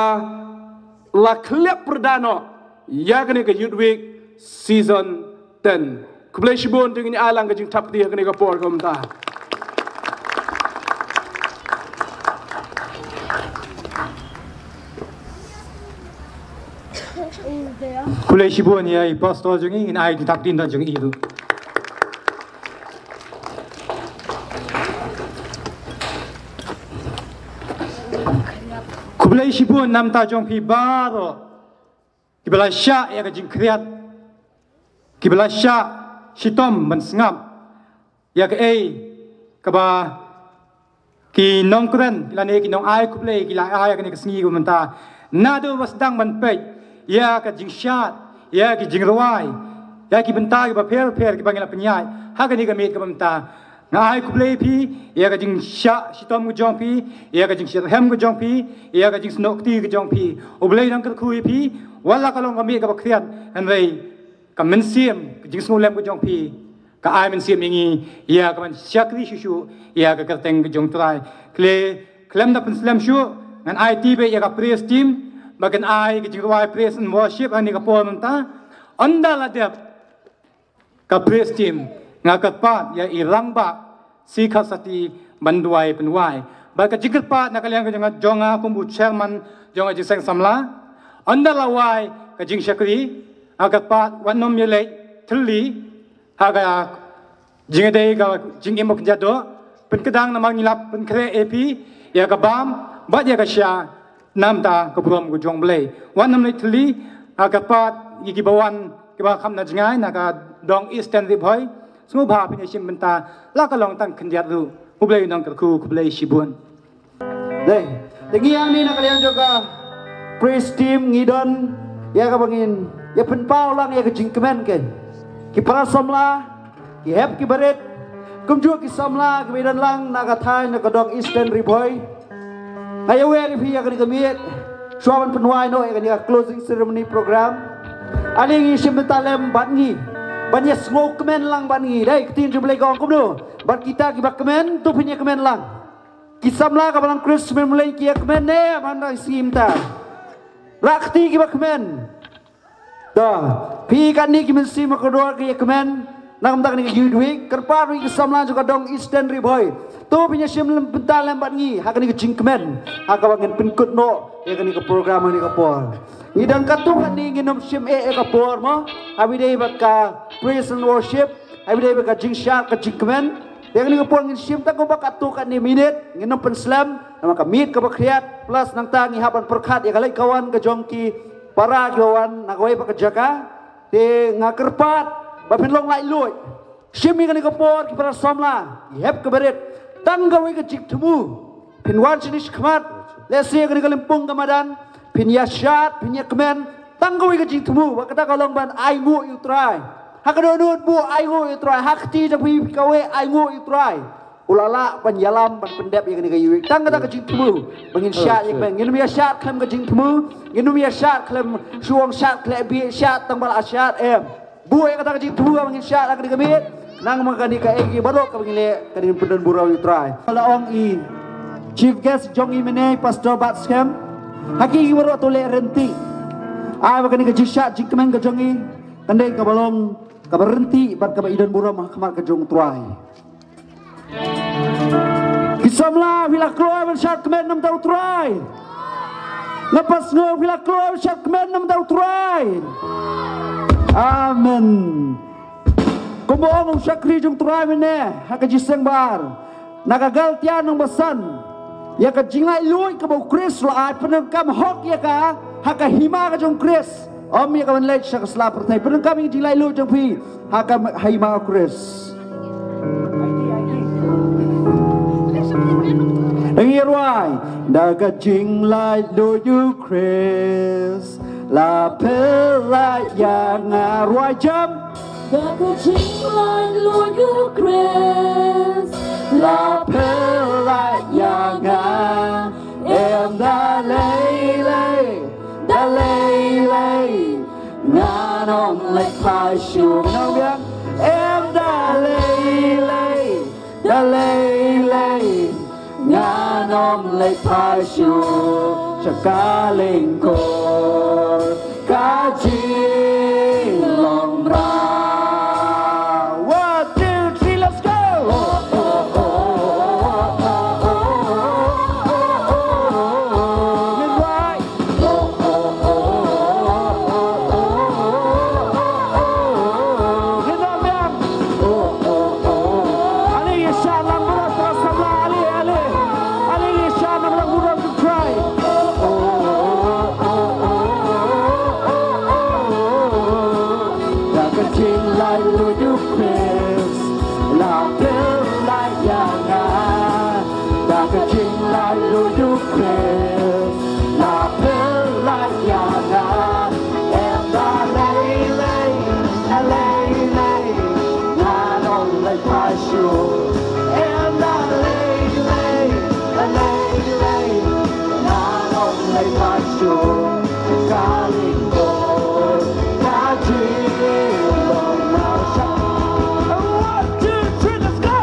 la khlep pyrda noh ïa kane ka Youth Week season ten. Khublei shibun, te ngin ai lang ka jingthap kti ha kane ka por kaba mynta. Khublei shibun ïa i pastor jong ngi, ngin ai ki thap kti jong i ruh. Khublei shibun na bynta jong phi baroh kiba la shah ïa ka jingkhriat, kiba la shah shitom ban sngap ïa kaei kaba ki nongkren lane ki nongai khublei ki la ai ha kane ka sngi kaba mynta. Naduh ba sdang ban peit ïa ka jingshad, ïa ki jingrwai, ïa ki bynta kiba pher pher kiba ngi la pynïaid ha kane ka miet kaba mynta. Nga ai khublei ïa phi ïa ka jingshah shitom ka jong phi, ïa ka jingshitrhem ka jong phi, ïa ka jingsnoh kti ka jong phi. U Blei un kyrkhu ïa phi, wat la ka long ka miet kaba khriat, hynrei ka mynsiem, ka jingsngewlem ka jong phi ka ai mynsiem ïa ngi ïa ka ban shakri shuh shuh ïa ka kyrteng ka jong u Trai. Khlem, khlem da pynslem shuh, ngan aiti beit ïa ka praise team ba kan ai ka jingrwai praise and worship ha kane ka por mynta. Ynda la dep ka praise team, nga kyrpad ïa i Rangbah C. Kharsati ban duwai pynwai. Bad ka jingkyrpad na ka liang ka jong nga, jong nga kum u chairman jong ka Jingïaseng Samla, ynda la wai ka jingshakri, nga kyrpad wat nym ïaleit thylli ha ka jingïadei ka jingim ba kynja doh, pynkdang namar ngi la pynkhreh ïa phi ïa ka bam bad ïa ka sha. Namar ka burom ka jong U Blei. Wat nym leit thylli, ha ka pat ïa kiba wan, kiba kham na jngai na ka dong Eastern Ri Bhoi. Sngewbha phin ïa shim bynta la ka long tang khyndiat ruh. U Blei un nang kyrkhu, khublei shibun. Dei, te ngi hangne na ka liang jong ka praise team ngi don ïa kaba ngin ïa pynpaw lang ïa ka jingkmen kein. Ki para samla, ki hep ki barit, kumjuh ki samla kiba ïadon lang na ka thaiñ na ka dong Eastern Ri Bhoi. Nga ïawer ïa phi ïa kane ka miet shuwa ban pynwai noh ïa kane ka closing ceremony program. Ale ngin shim bynta lem bad ngi ban ïa sngewkmen lang bad ngi. Dei, ka ktien jong U Blei ka ong kumno? Bad kita kiba kmen, to phin ïa kmen lang. Ki samla ka Balang Khrist Mynlei ki ïa kmen ne em ha kane ka sngi mynta? Rah kti kiba kmen. To, phi katne ki mynsiem ha kordor ki ïa kmen na ka bynta kane ka Youth Week. Kyrpad ruh ïa ki samla jong ka dong Eastern Ri Bhoi, to phin ïa shim lem bynta lem bad ngi ha kane ka jingkmen, ha kaba ngin pynkut noh ïa kane ka program ha kane ka por. Ngi dang katto katne ngin ym shim eh ïa ka por mo. Haba ïadei bad ka praise and worship, haba ïadei bad ka jingshad ka jingkmen, ïa kane ka por ngin shim tang kumba katto katne minit, ngin ym pynslem namar ka miet kaba khriat, plus nangta ngi hap ban pyrkhat ïa ka leit ka wan ka jong ki para kiba wan na kawei pat ka jaka. Te nga kyrpad ba phin long laitluid. Shim ïa kane ka por ki para samla, ki hep ki barit, tang kawei ka jingthmu. Phin wan shane shakhmat, lehse ïa kane ka lympung ka madan phin ïa shad, phin ïa kmen, tang kawei ka jingthmu, ba kata ka long ban ainguh ïa U Trai. Ha ka dohnud buh ainguh ïa U Trai, ha ka kti jong phi kawei ainguh ïa U Trai. U la lah ban ïalam ban pyndep ïa kane ka Youth Week. Tang kata ka jingthmu ba ngin shad ïa kmen. Ngin ym ïa shad khlem ka jingthmu, ngin ym ïa shad khlem shu ong shad khlem bieit, shad tang ba la shad, em. Buh ïa kata ka jingthmu ba ngin shad ha kane ka miet. Nang ma kane kaei kaei baroh kaba ngin leh, kan ngin pyndon burom ïa U Trai. La ong i Chief Guest jong i mynne, Pastor Bat Skhem, ha ki baroh to leh ryntih. Ai ba kane ka jingshad jingkmen ka jong i kan dei kaba long kaba ryntih bad kaba i don burom ha khmat ka jong U Trai. Ki samla, phi la kloi ban shad kmen na ka bynta U Trai? Nga pat sngew phi la kloi ban shad kmen na ka bynta U Trai. Amen. Kumba ong u shakri jong U Trai mynne ha ka Jingïaseng ba ar, na ka Galatia lynnong ba san, ïa ka jinglaitluid kaba U Khrist u la ai, pyndonkam hok ïa ka ha ka hima ka jong U Khrist. Ym ïa ka ban leit sha ka sla pyrthei. Pyndonkam ïa ka jinglaitluid jong phi ha ka hima U Khrist. Ngi rwai. Da ka jinglaitluid U Khrist la pynlait ïa nga. Rwai jam. Da ka jinglaitluid U Khrist la pynlait ïa nga. Em da lei lei, da lei lei, ngan ym leit phai shuh. Ngan ym biang. Em da lei lei, da lei lei, ngan ym leit phai shuh sha ka lyngkor ka jinglong mraw. One, two, three, let's go. Ngin rwai. Ngin rwai biang. Ale ïa shad lang burom para samla, ale, ale. Ale ïa shad lang burom to try. Da ka jinglaitluid U Khrist la pynlait ïa nga. Da ka jinglaitluid U Khrist la pynlait ïa nga. Em da lei lei, da lei lei, ngan ym leit phai shuh. Em da lei lei, da lei lei, ngan ym leit phai shuh. Ka lyngkor ka jinglong mraw. One, two, three, let's go.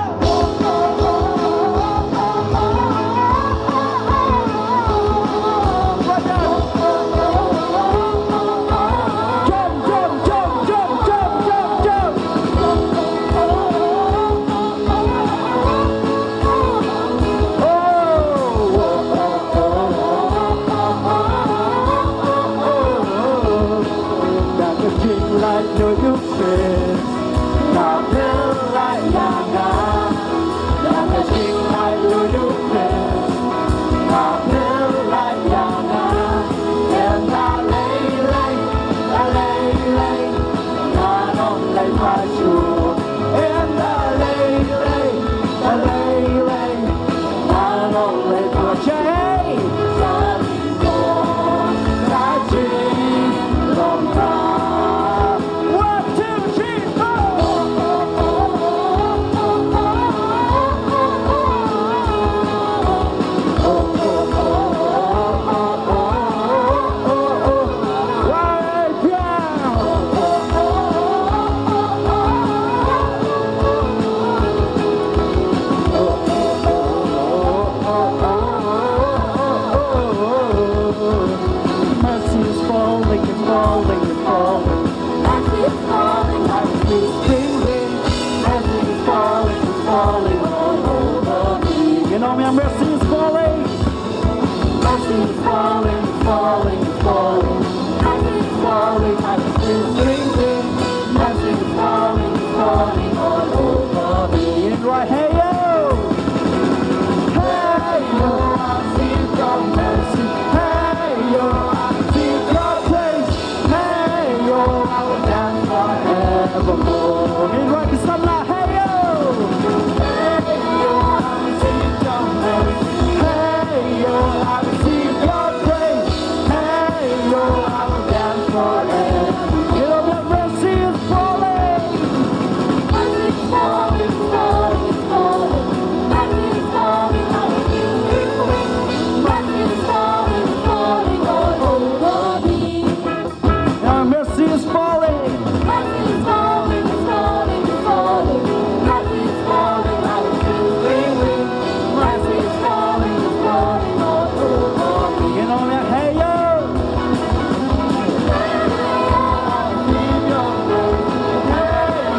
Falling all over me. You know me, mercy is falling. Mercy is falling, falling, falling. Mercy is falling, I'm still drinking. Mercy is falling, falling all over me. And right, hey, yo. Hey, yo, I see your mercy. Hey, yo, I see your grace. Hey, yo, I will dance forevermore. And right, Samla, hey, yo. Hey, yo, I will see your mercy. Hey, yo, I will see your grace. Hey, yo, I will dance forever. You know that mercy is falling. Mercy is falling, falling, falling. Mercy is falling, I will dance forever. Mercy is falling, falling all over me. Now mercy is falling. Mercy is falling, it's falling, it's falling. Mercy is falling, I will sing, sing, sing. Mercy is falling, it's falling all over me. You know that, hey, yo. Hey,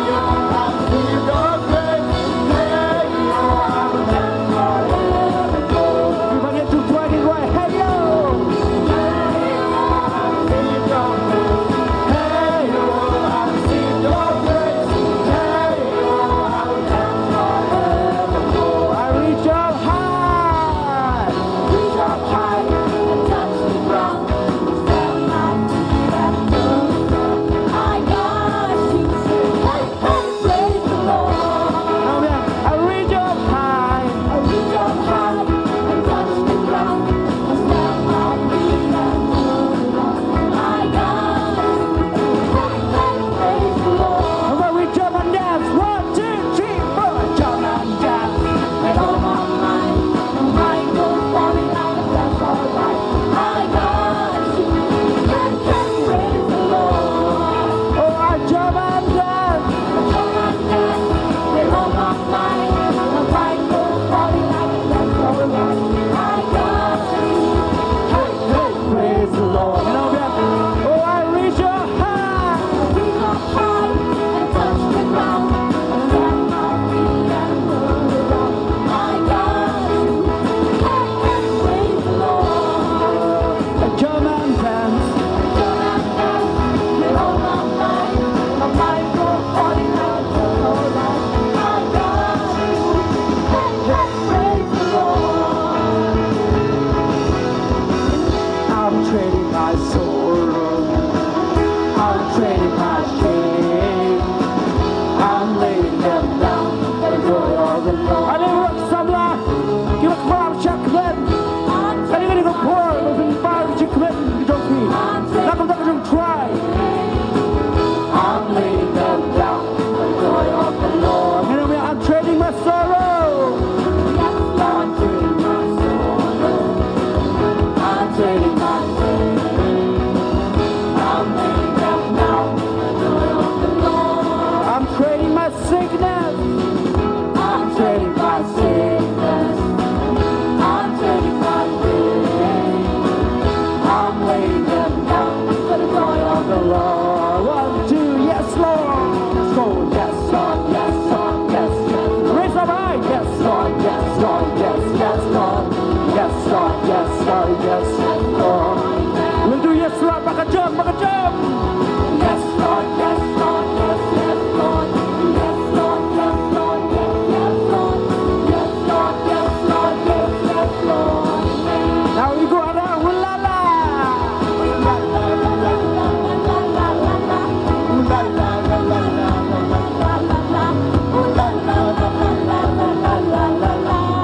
yo, I feel your grace. Hey, yo, I will dance forever. Everybody get to try it right. Hey, yo. I reach up high. Reach up high and touch the ground. Stand my feet and I got you. Hey, hey, praise the Lord. Now, yeah, I reach up high. I reach up high and touch the ground. Stand my feet and I got you. Hey, hey, praise the Lord. Come on, we jump and dance. One, two, three, four. Jump and dance. With all my might. My mind goes falling out, that's all right. I got you. Hey, hey, praise the Lord. Oh, I jump and dance. I jump and dance. With all my might. My mind goes falling out, that's all right. I got you. Hey, hey, praise the Lord. You know, yeah. Oh, I reach up high. Reach up high and touch the ground. Stand my feet and turn around. I got you. Hey, hey, praise the Lord. Jump and dance. Jump and dance. With all my might. My mind goes falling out, that's all right. I got you. Hey, hey, praise the Lord. I'm trading my sorrow. I'm trading my shame. I'm laying them down for the joy of the Lord. Haleluya, samla. Ki ba kwah ban shakri. Kane ka dei ka por ba phin kwah ban shakri ka jong phi. Lada kumta ka jingtry. I'm laying them down for the joy of the Lord. You know me, I'm trading my sorrow. Yes, Lord, I'm trading my sorrow. I'm trading my shame. I'm laying them down for the joy of the Lord. I'm trading my sickness. I'm trading my sickness. I'm trading my pain. I'm laying them down for the joy of the Lord. One, two, yes, Lord. Let's go. Yes, Lord, yes, Lord, yes, yes. Raise up high. Yes, Lord, yes, Lord, yes, yes, Lord. Yes, Lord, yes, Lord, yes, yes, Lord. We'll do yes, Lord. Back a jump, back a jump. Yes, Lord, yes, Lord, yes, yes, Lord. Yes, Lord, yes, Lord, yes, yes, Lord. Yes, Lord, yes, Lord, yes, yes, Lord. Now we go around. Ooh la la.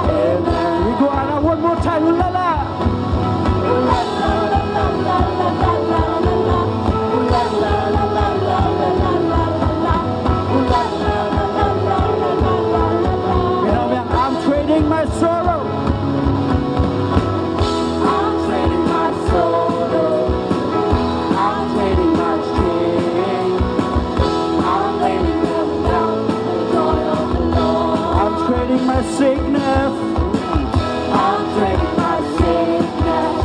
Amen. We go around one more time. Ooh la la. You know, man, I'm trading my sorrow. I'm trading my sorrow. I'm trading my shame. I'm laying them down for the joy of the Lord. I'm trading my sickness. I'm trading my sickness.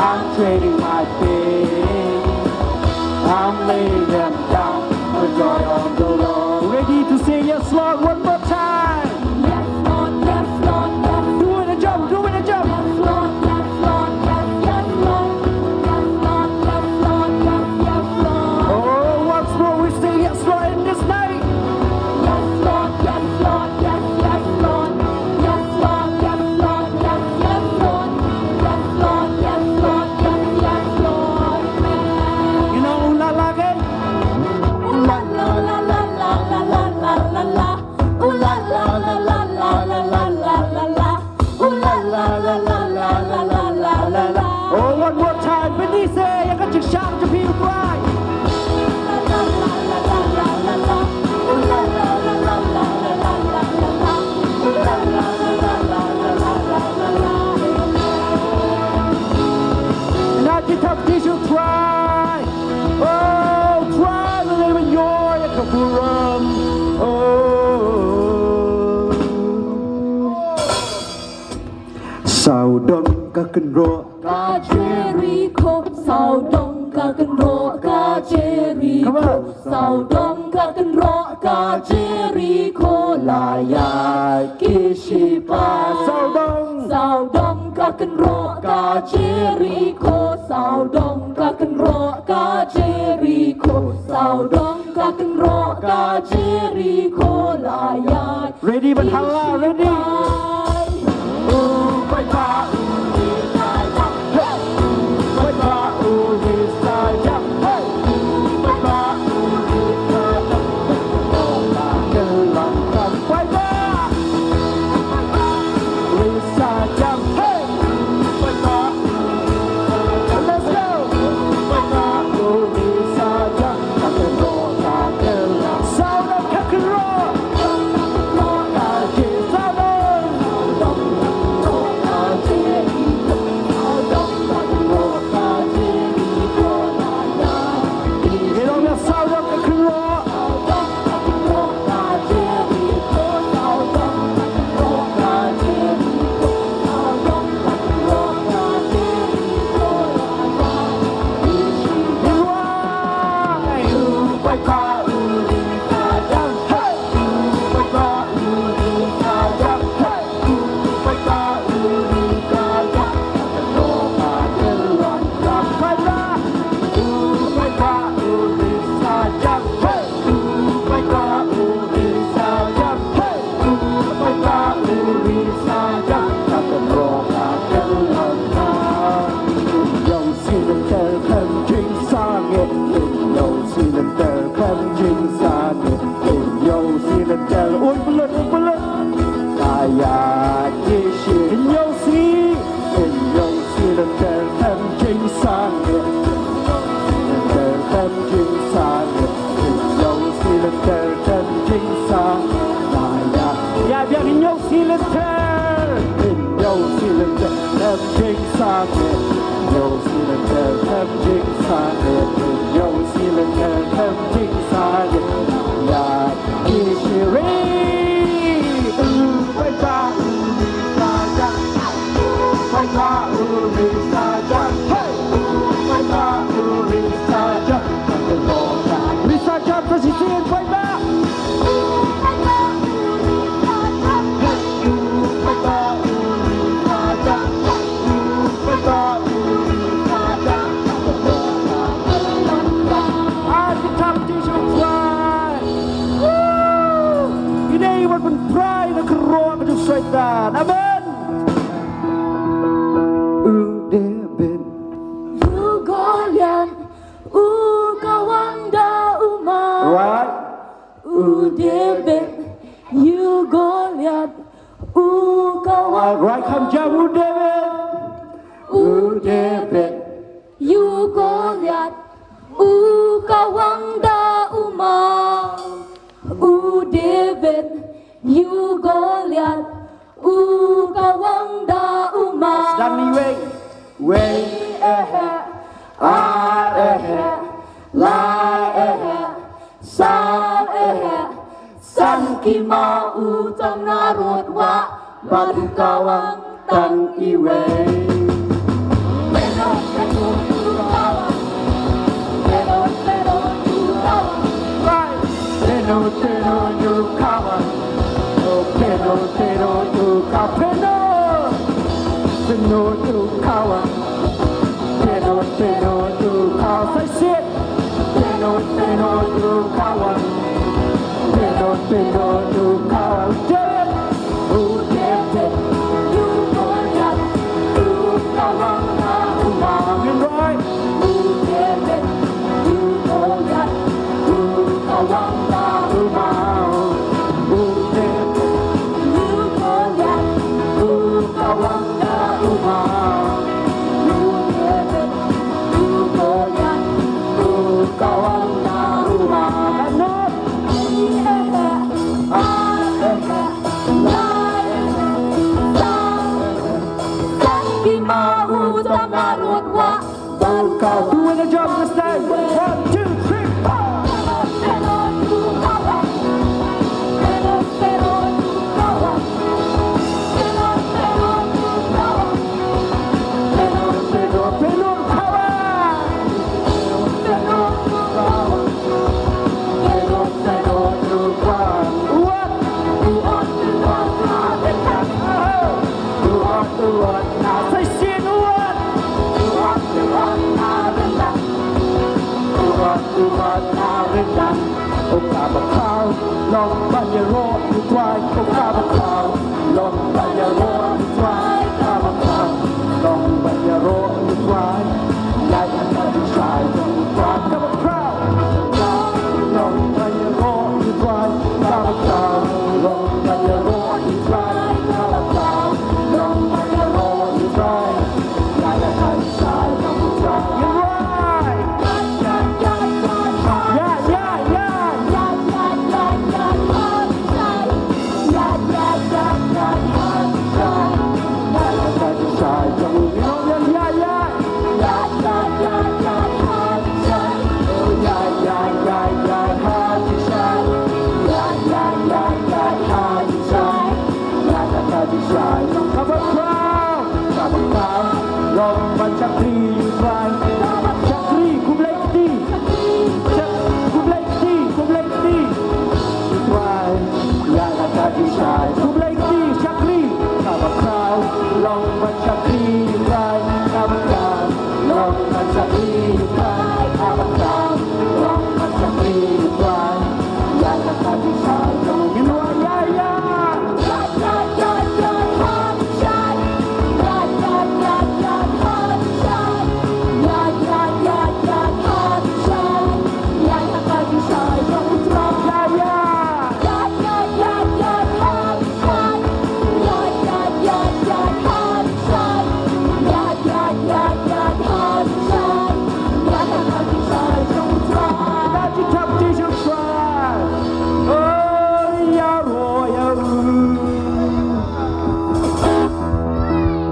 I'm trading my pain. I'm laying them down for the joy of the Lord. Ready to say yes, Lord, one more time. Kynroh ka Jeriko, sawdong ka kynroh ka Jeriko. Come on. Sawdong ka kynroh ka Jeriko, la ïaid ki shipai. Sawdong. Sawdong ka kynroh ka Jeriko, sawdong ka kynroh ka Jeriko, sawdong ka kynroh ka Jeriko, la ïaid. Ready ban halla, ready. Amen. U David. U Goliath, u kawang da u maw. Right. U David, u Goliath, u kawang. Right, kham jam u David. U David, u Goliath, u kawang da u maw. U David, u Goliath, u kawang da u maw. Sdang ni wei. Wei, eh, eh, ar, eh, eh, lai, eh, eh, saw, eh, eh, san ki maw u tang na rot wa. Bad u kawang tang iwei. Right. Pynlut, pynlut u kawang. Oh, pynlut, pynlut u kawang. Pynlut, pynlut u kawang. Pynlut, pynlut u kawang. Say shit. Pynlut, pynlut u kawang. Pynlut, pynlut u kawang. David. U David, u Goliath, u kawang da u maw. Right. U David, u Goliath, u kawang da u maw. U David, u Goliath, u kawang da u maw. U David, u Goliath, u kawang da u maw. Ka nod.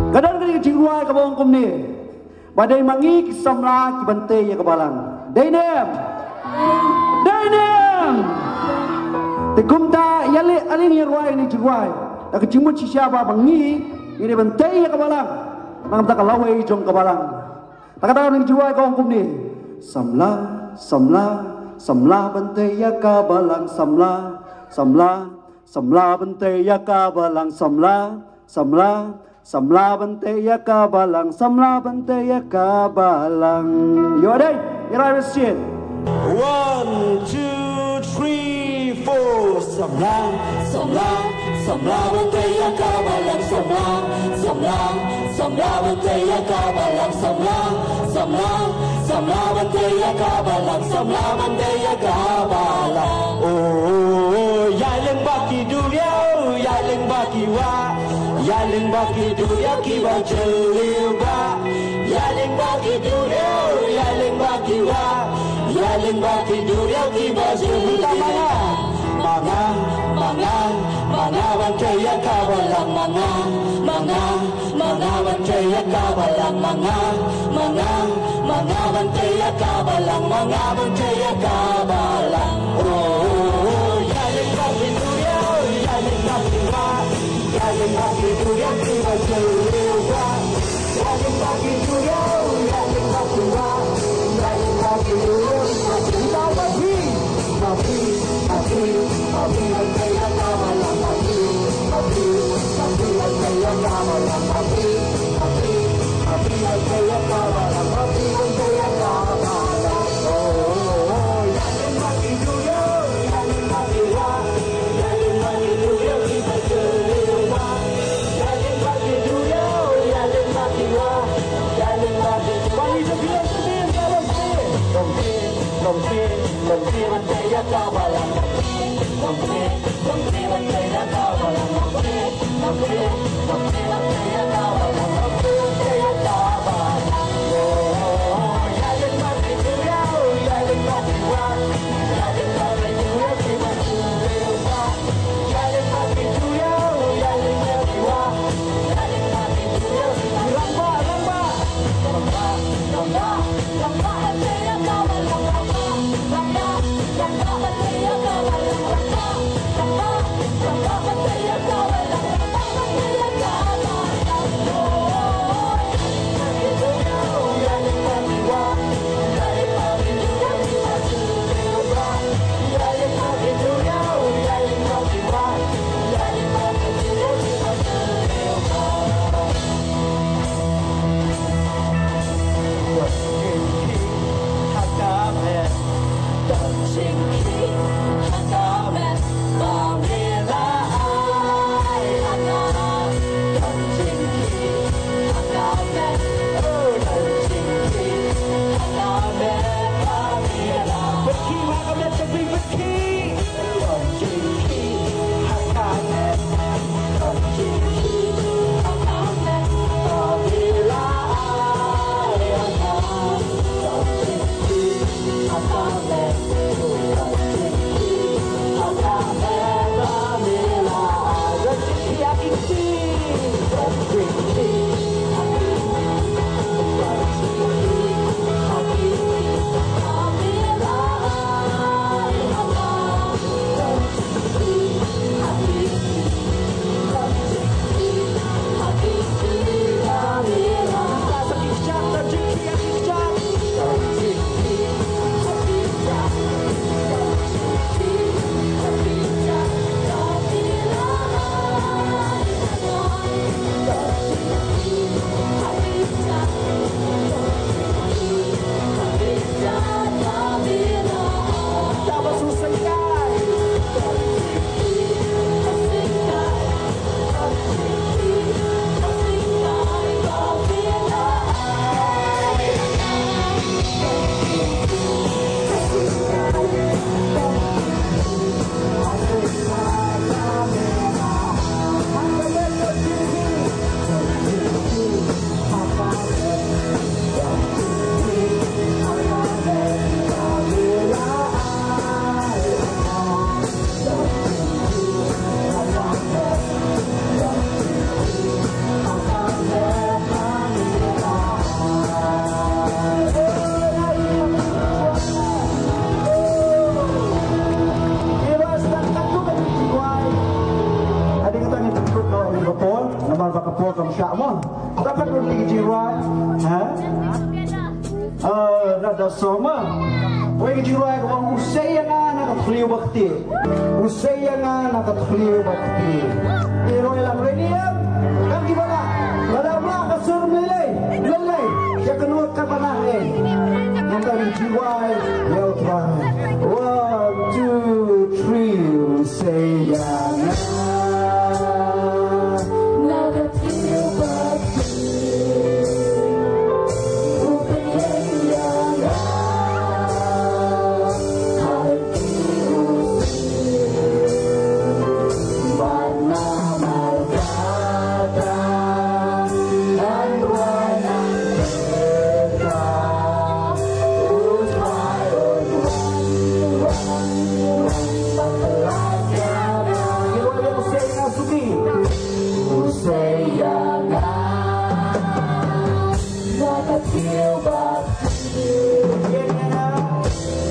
Ka don kane ka jingrwai kaba ong kumne. Ba dei ma ngi ki samla ki ban tei ïa ka balang. Dei ne em? Dei ne em? Te kumta ïa leh, ale ngin rwai ne jingrwai. Da ka jingmut shisha ba ma ngi ngi dei ban tei ïa ka balang. Nangta ka lawei jong ka balang. Te kata ka jingrwai ka ong kumne. Samla, samla, samla ban tei ïa ka balang, samla, samla, samla ban tei ïa ka balang, samla, samla, samla ban tei ïa ka balang, samla ban tei ïa ka balang. Ïoh dei, ïa rai bad sien. One, two, three, four. Samla, samla, samla ban tei ïa ka balang, samla, samla, samla ban tei ïa ka balang, samla, samla, samla ban tei ïa ka balang, samla ban tei ïa ka balang. Oh, ïa leng ba ki duriaw, ïa leng ba ki wa, ïa leng ba ki duriaw ki ba jylliew ba. Ïa leng ba ki duriaw, ïa leng ba ki wa, ïa leng ba ki duriaw ki ba jylliew ba. Manga, manga, manga ban tei ïa ka balang, manga, manga, manga ban tei ïa ka balang, manga, manga, manga ban tei ïa ka balang, manga ban tei ïa ka balang. Oh, ïa leng ba ki duriaw, ïa leng ba ki wa, ïa leng ba ki duriaw ki ba jylliew ba. Mar ba ka por kam shah mo. Ka pat ruh ki jingrwai. Ha? Eh, na da song mo. Wei ki jingrwai ka ong, u sei ïa nga na ka thliew ba ktieh. U sei ïa nga na ka thliew ba ktieh. Ki rwai lang, ready em? Kam ki ba lah. Lada ym lah ka sur, mlei lei. Mlei lei. Ïa ka note ka ba lah eh. Ngan sa jingrwai ïa U Trai. One, two, three. U sei ïa nga na ka thliew ba ktieh. U pynïeng ïa nga ha lynti u sih. Bad namar kata ngan rwai ngan tyrka. U Trai un wan, wan, wan ban pyllait ïa nga. Ngi rwai ïa U sei ïa nga, suki. U sei ïa nga na ka thliew ba ktieh.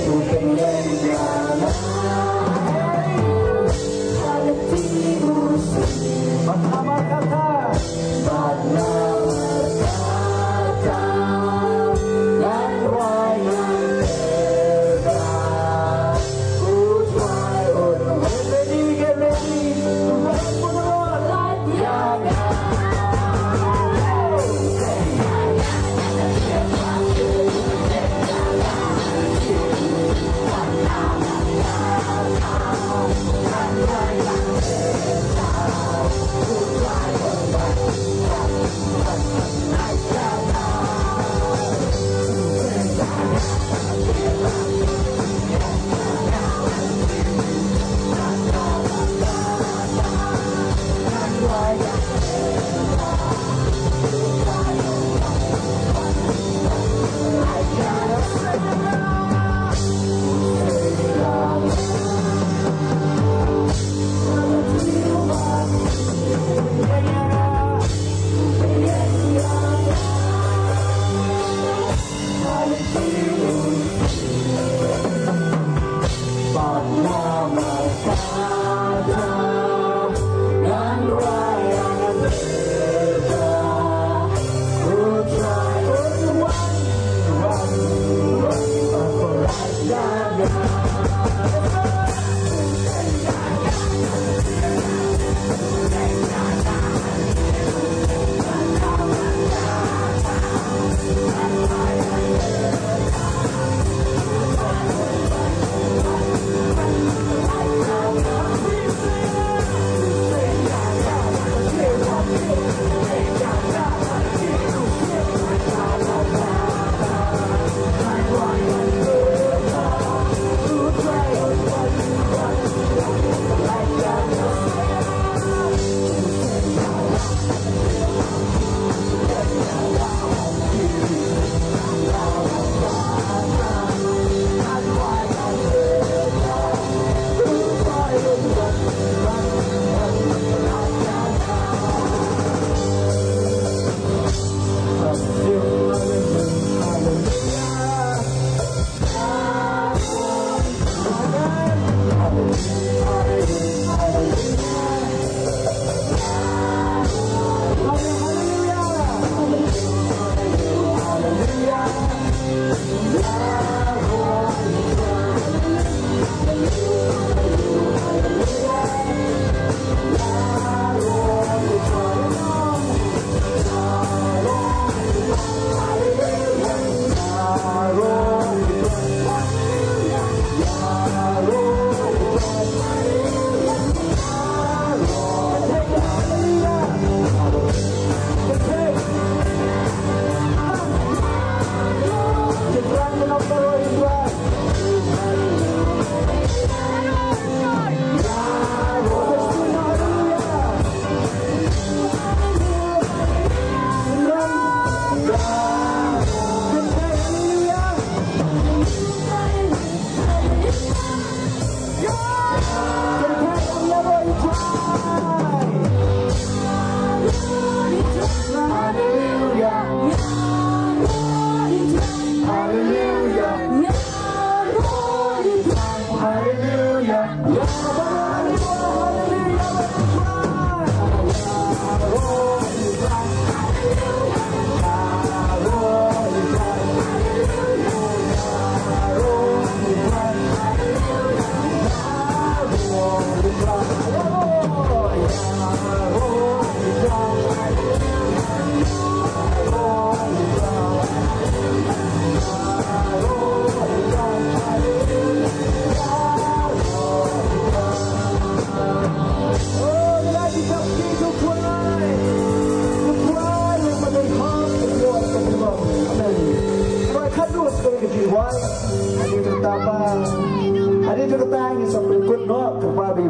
U pynïeng ïa nga ha lynti u sih. Bad namar kata, bad namar kata ngan rwai ngan tyrka. U Trai un wan. Get ready, get ready. Run for the Lord.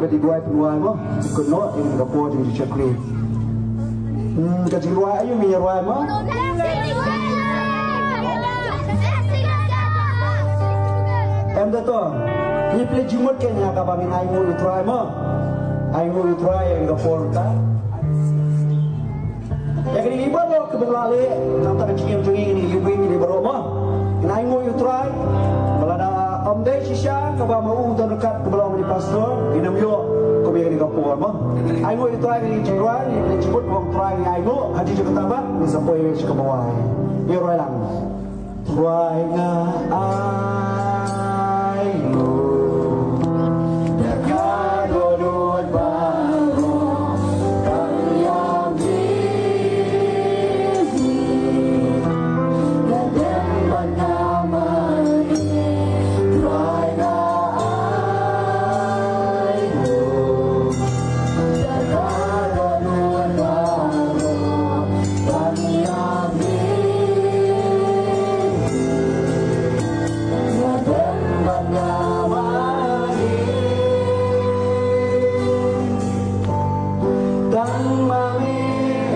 Ki duwai pynduwai mo, kynnoh ïa ka por jong ki shakri. Hmm, ka jingrwai aïu ngi ïa rwai mo? Em da to, ngi pynleit jingmut kane ha kaba ngin ainguh ïa u Trai mo. Ainguh ïa u Trai ïa ka por ta. Ïa kine baroh kiba la leh, nangta ka jingim jong ngi, ngi ïa bri kine baroh mo. Ngin ainguh ïa u Trai. Ba lada ym dei shisha kaba ma u don ryngkat kaba long une u pastor, ngin ym ïoh kum ïa kane ka por mo. Ainguh ïa u Trai, ngi jingrwai, ngi jingrwai kaba u Trai, ngi ainguh, ha ka jingkyrkhu ba ngin sa poi sha kaba wai. Ïa rwai lang. Trai nga ainguh, da ka dohnud baroh, tang ïa me hi, nga dem bad nga mane. Trai nga ainguh, da ka dohnud baroh, tang ïa me hi, nga dem bad nga mane. Tang ma me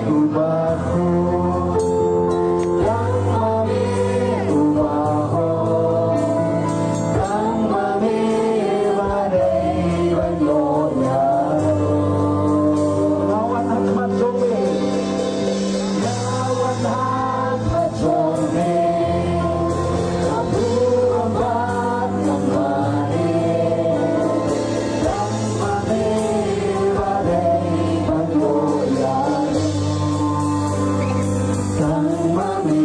uba khuid, tang ma me uba hok, tang ma me ba dei ban ïoh ïa u. Nga wan ha khmat jong me. Nga wan ha khmat jong me. Ka burom bad ka mane. Tang ma me ba dei ban ïoh ïa u. Tang ma me,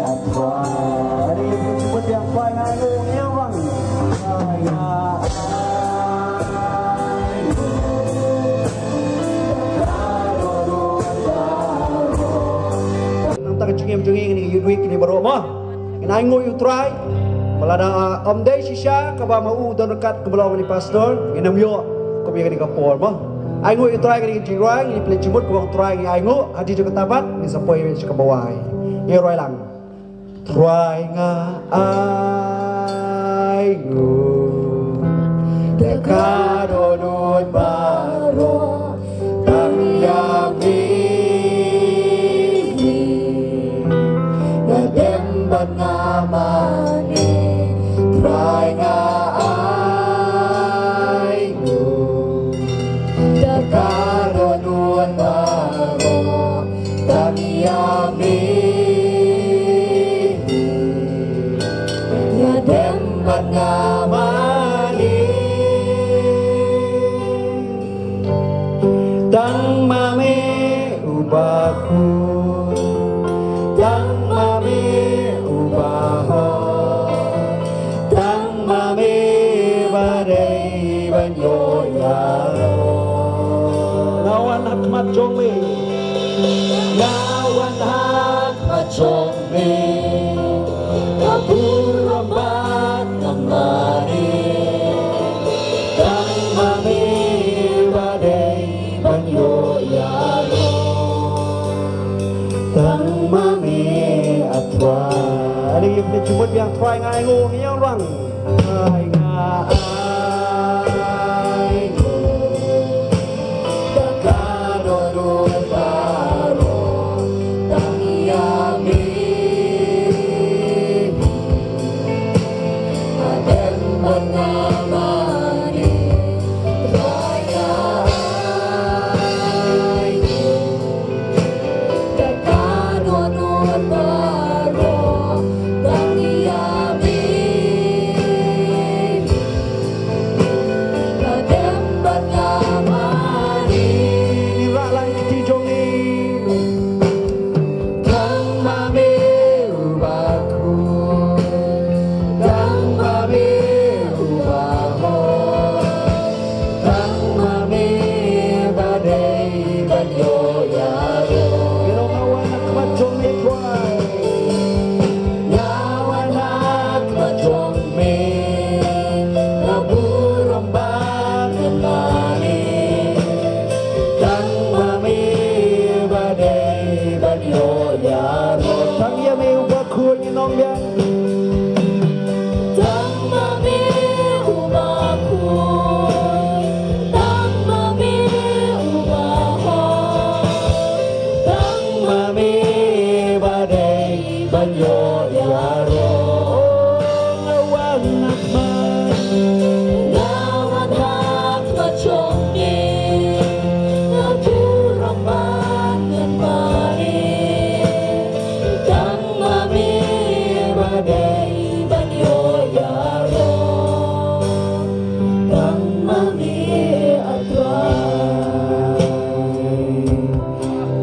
ah Trai. Ani, pynbiang Trai, nga ainguh ïa u Trai, nga ainguh. Nangta ka jingim jong ngi, ngi ïa duwai kine baroh mo. Ngin ainguh ïa u Trai. Ba lada, ah, ym dei shisha kaba ma u don ryngkat kaba long une u pastor, ngin ym ïoh kum ïa kane ka por mo. Ainguh ïa u Trai, kane ka jingrwai, ngi pynleit jingmut kaba u Trai, ngi ainguh, ha ka jingkyrkhu ba ngin sa poi sha kaba wai. Ïa rwai lang. Trai nga ainguh, da ka dohnud baroh, tang ïa me hi, nga dem bad nga mane. Trai nga ainguh, da ka dohnud baroh, tang ïa me hi, nga dem bad nga mane. Tang ma me uba khuid, tang ma me uba hok, tang ma me ba dei ban ïoh ïa u. Nga wan ha khmat jong me. Nga wan ha khmat jong me. Ka burom bad ka mane. Tang ma me ba dei ban ïoh ïa u. Tang ma me, ah Trai. Ani, ïa pynjumut biang, Trai nga ainguh, ngi ïa rwai. Trai nga ainguh. Da ka dohnud baroh, tang ïa me hi.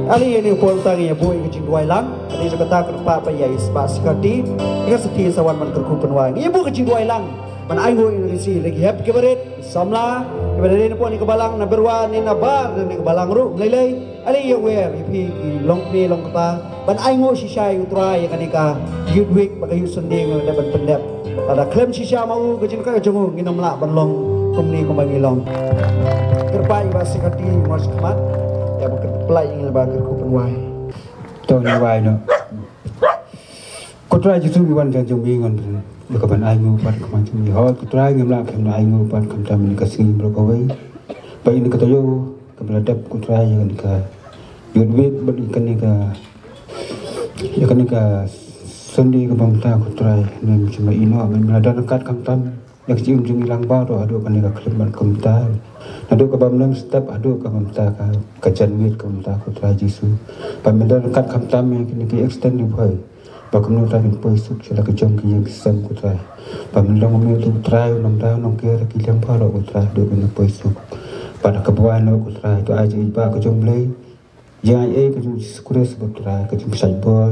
Ale ïa kane ka por mynta ngin ïa buh ïa ka jingduwai lang. Ale jong kata kyrpad ba ïa i Bah Secretary, ïa ka Secretary sa wan ban kyrkhu pynduwai. Ngin ïa buh ka jingduwai lang ban ai nguh ïa ki, ïa ki hep ki barit, samla kiba dei na pdeng ka balang, na bynriew ne na bar ne ka balang ruh, lei lei. Ale ïa wer ïa phi ki longkmie longkpa ban ai nguh shisha ïa U Trai ïa kane ka Youth Week bad ka Youth Sunday ba la dep ban pyndep. Lada khlem shisha ma u, ka jingkyrkhu jong u, ngin ym lah ban long kumne kumba ngi long. Kyrpad ïa i Bah Secretary, mut sha khmat, ïa ba kyrpad ïa ngi ba kyrkhu pynduwai. To ngin duwai noh. Ko Trai Jisu, ngi wan jong mi, ngan ïa ka ban ai nguh pat ka man jong mi. Hooid ko Trai, ngim lah ban ai nguh pat khamtam ïa ka sngi baroh kawei. Ba ïa kane ka taïew kaba la dep ko Trai, ïa kane ka Youth Week bad ïa kane ka, ïa kane ka Sunday kaba mynta ko Trai, ngim shym la ïehnoh ban ïa la don ryngkat khamtam ïa ka jingim jong ngi lang baroh haduh kane ka khyllipmat kaba mynta. Naduh kaba mynstep haduh kaba mynta ka, ka janmiet kaba mynta ko Trai Jisu. Ba men don ryngkat khamtam ïa kine ki extended boy. Ba kumno Trai kin poi suk sha la ka jong ki ïing ki sem ko Trai. Ba men long me u Trai u nongdaw nongker ki liang baroh ko Trai haduh kaba poi suk. Bad kaba wan noh ko Trai to ai jingïeit ba ka jong U Blei. Ïa ai ei ka jong Jisu Khrist ko Trai, ka jingpynshlur bor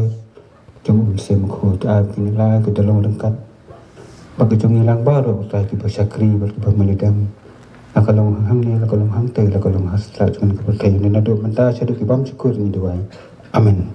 jong U Mynsiem Bakhuid, to ai kin ïa la ka da long ryngkat bad ka jong ngi lang baroh ko Trai, kiba shakri bad kiba mane dang. La ka long hangne, la ka long hangtei, la ka long ha sla jong ka pyrthei. Ne naduh mynta shaduh ki bym shakri ngi duwai. Amen.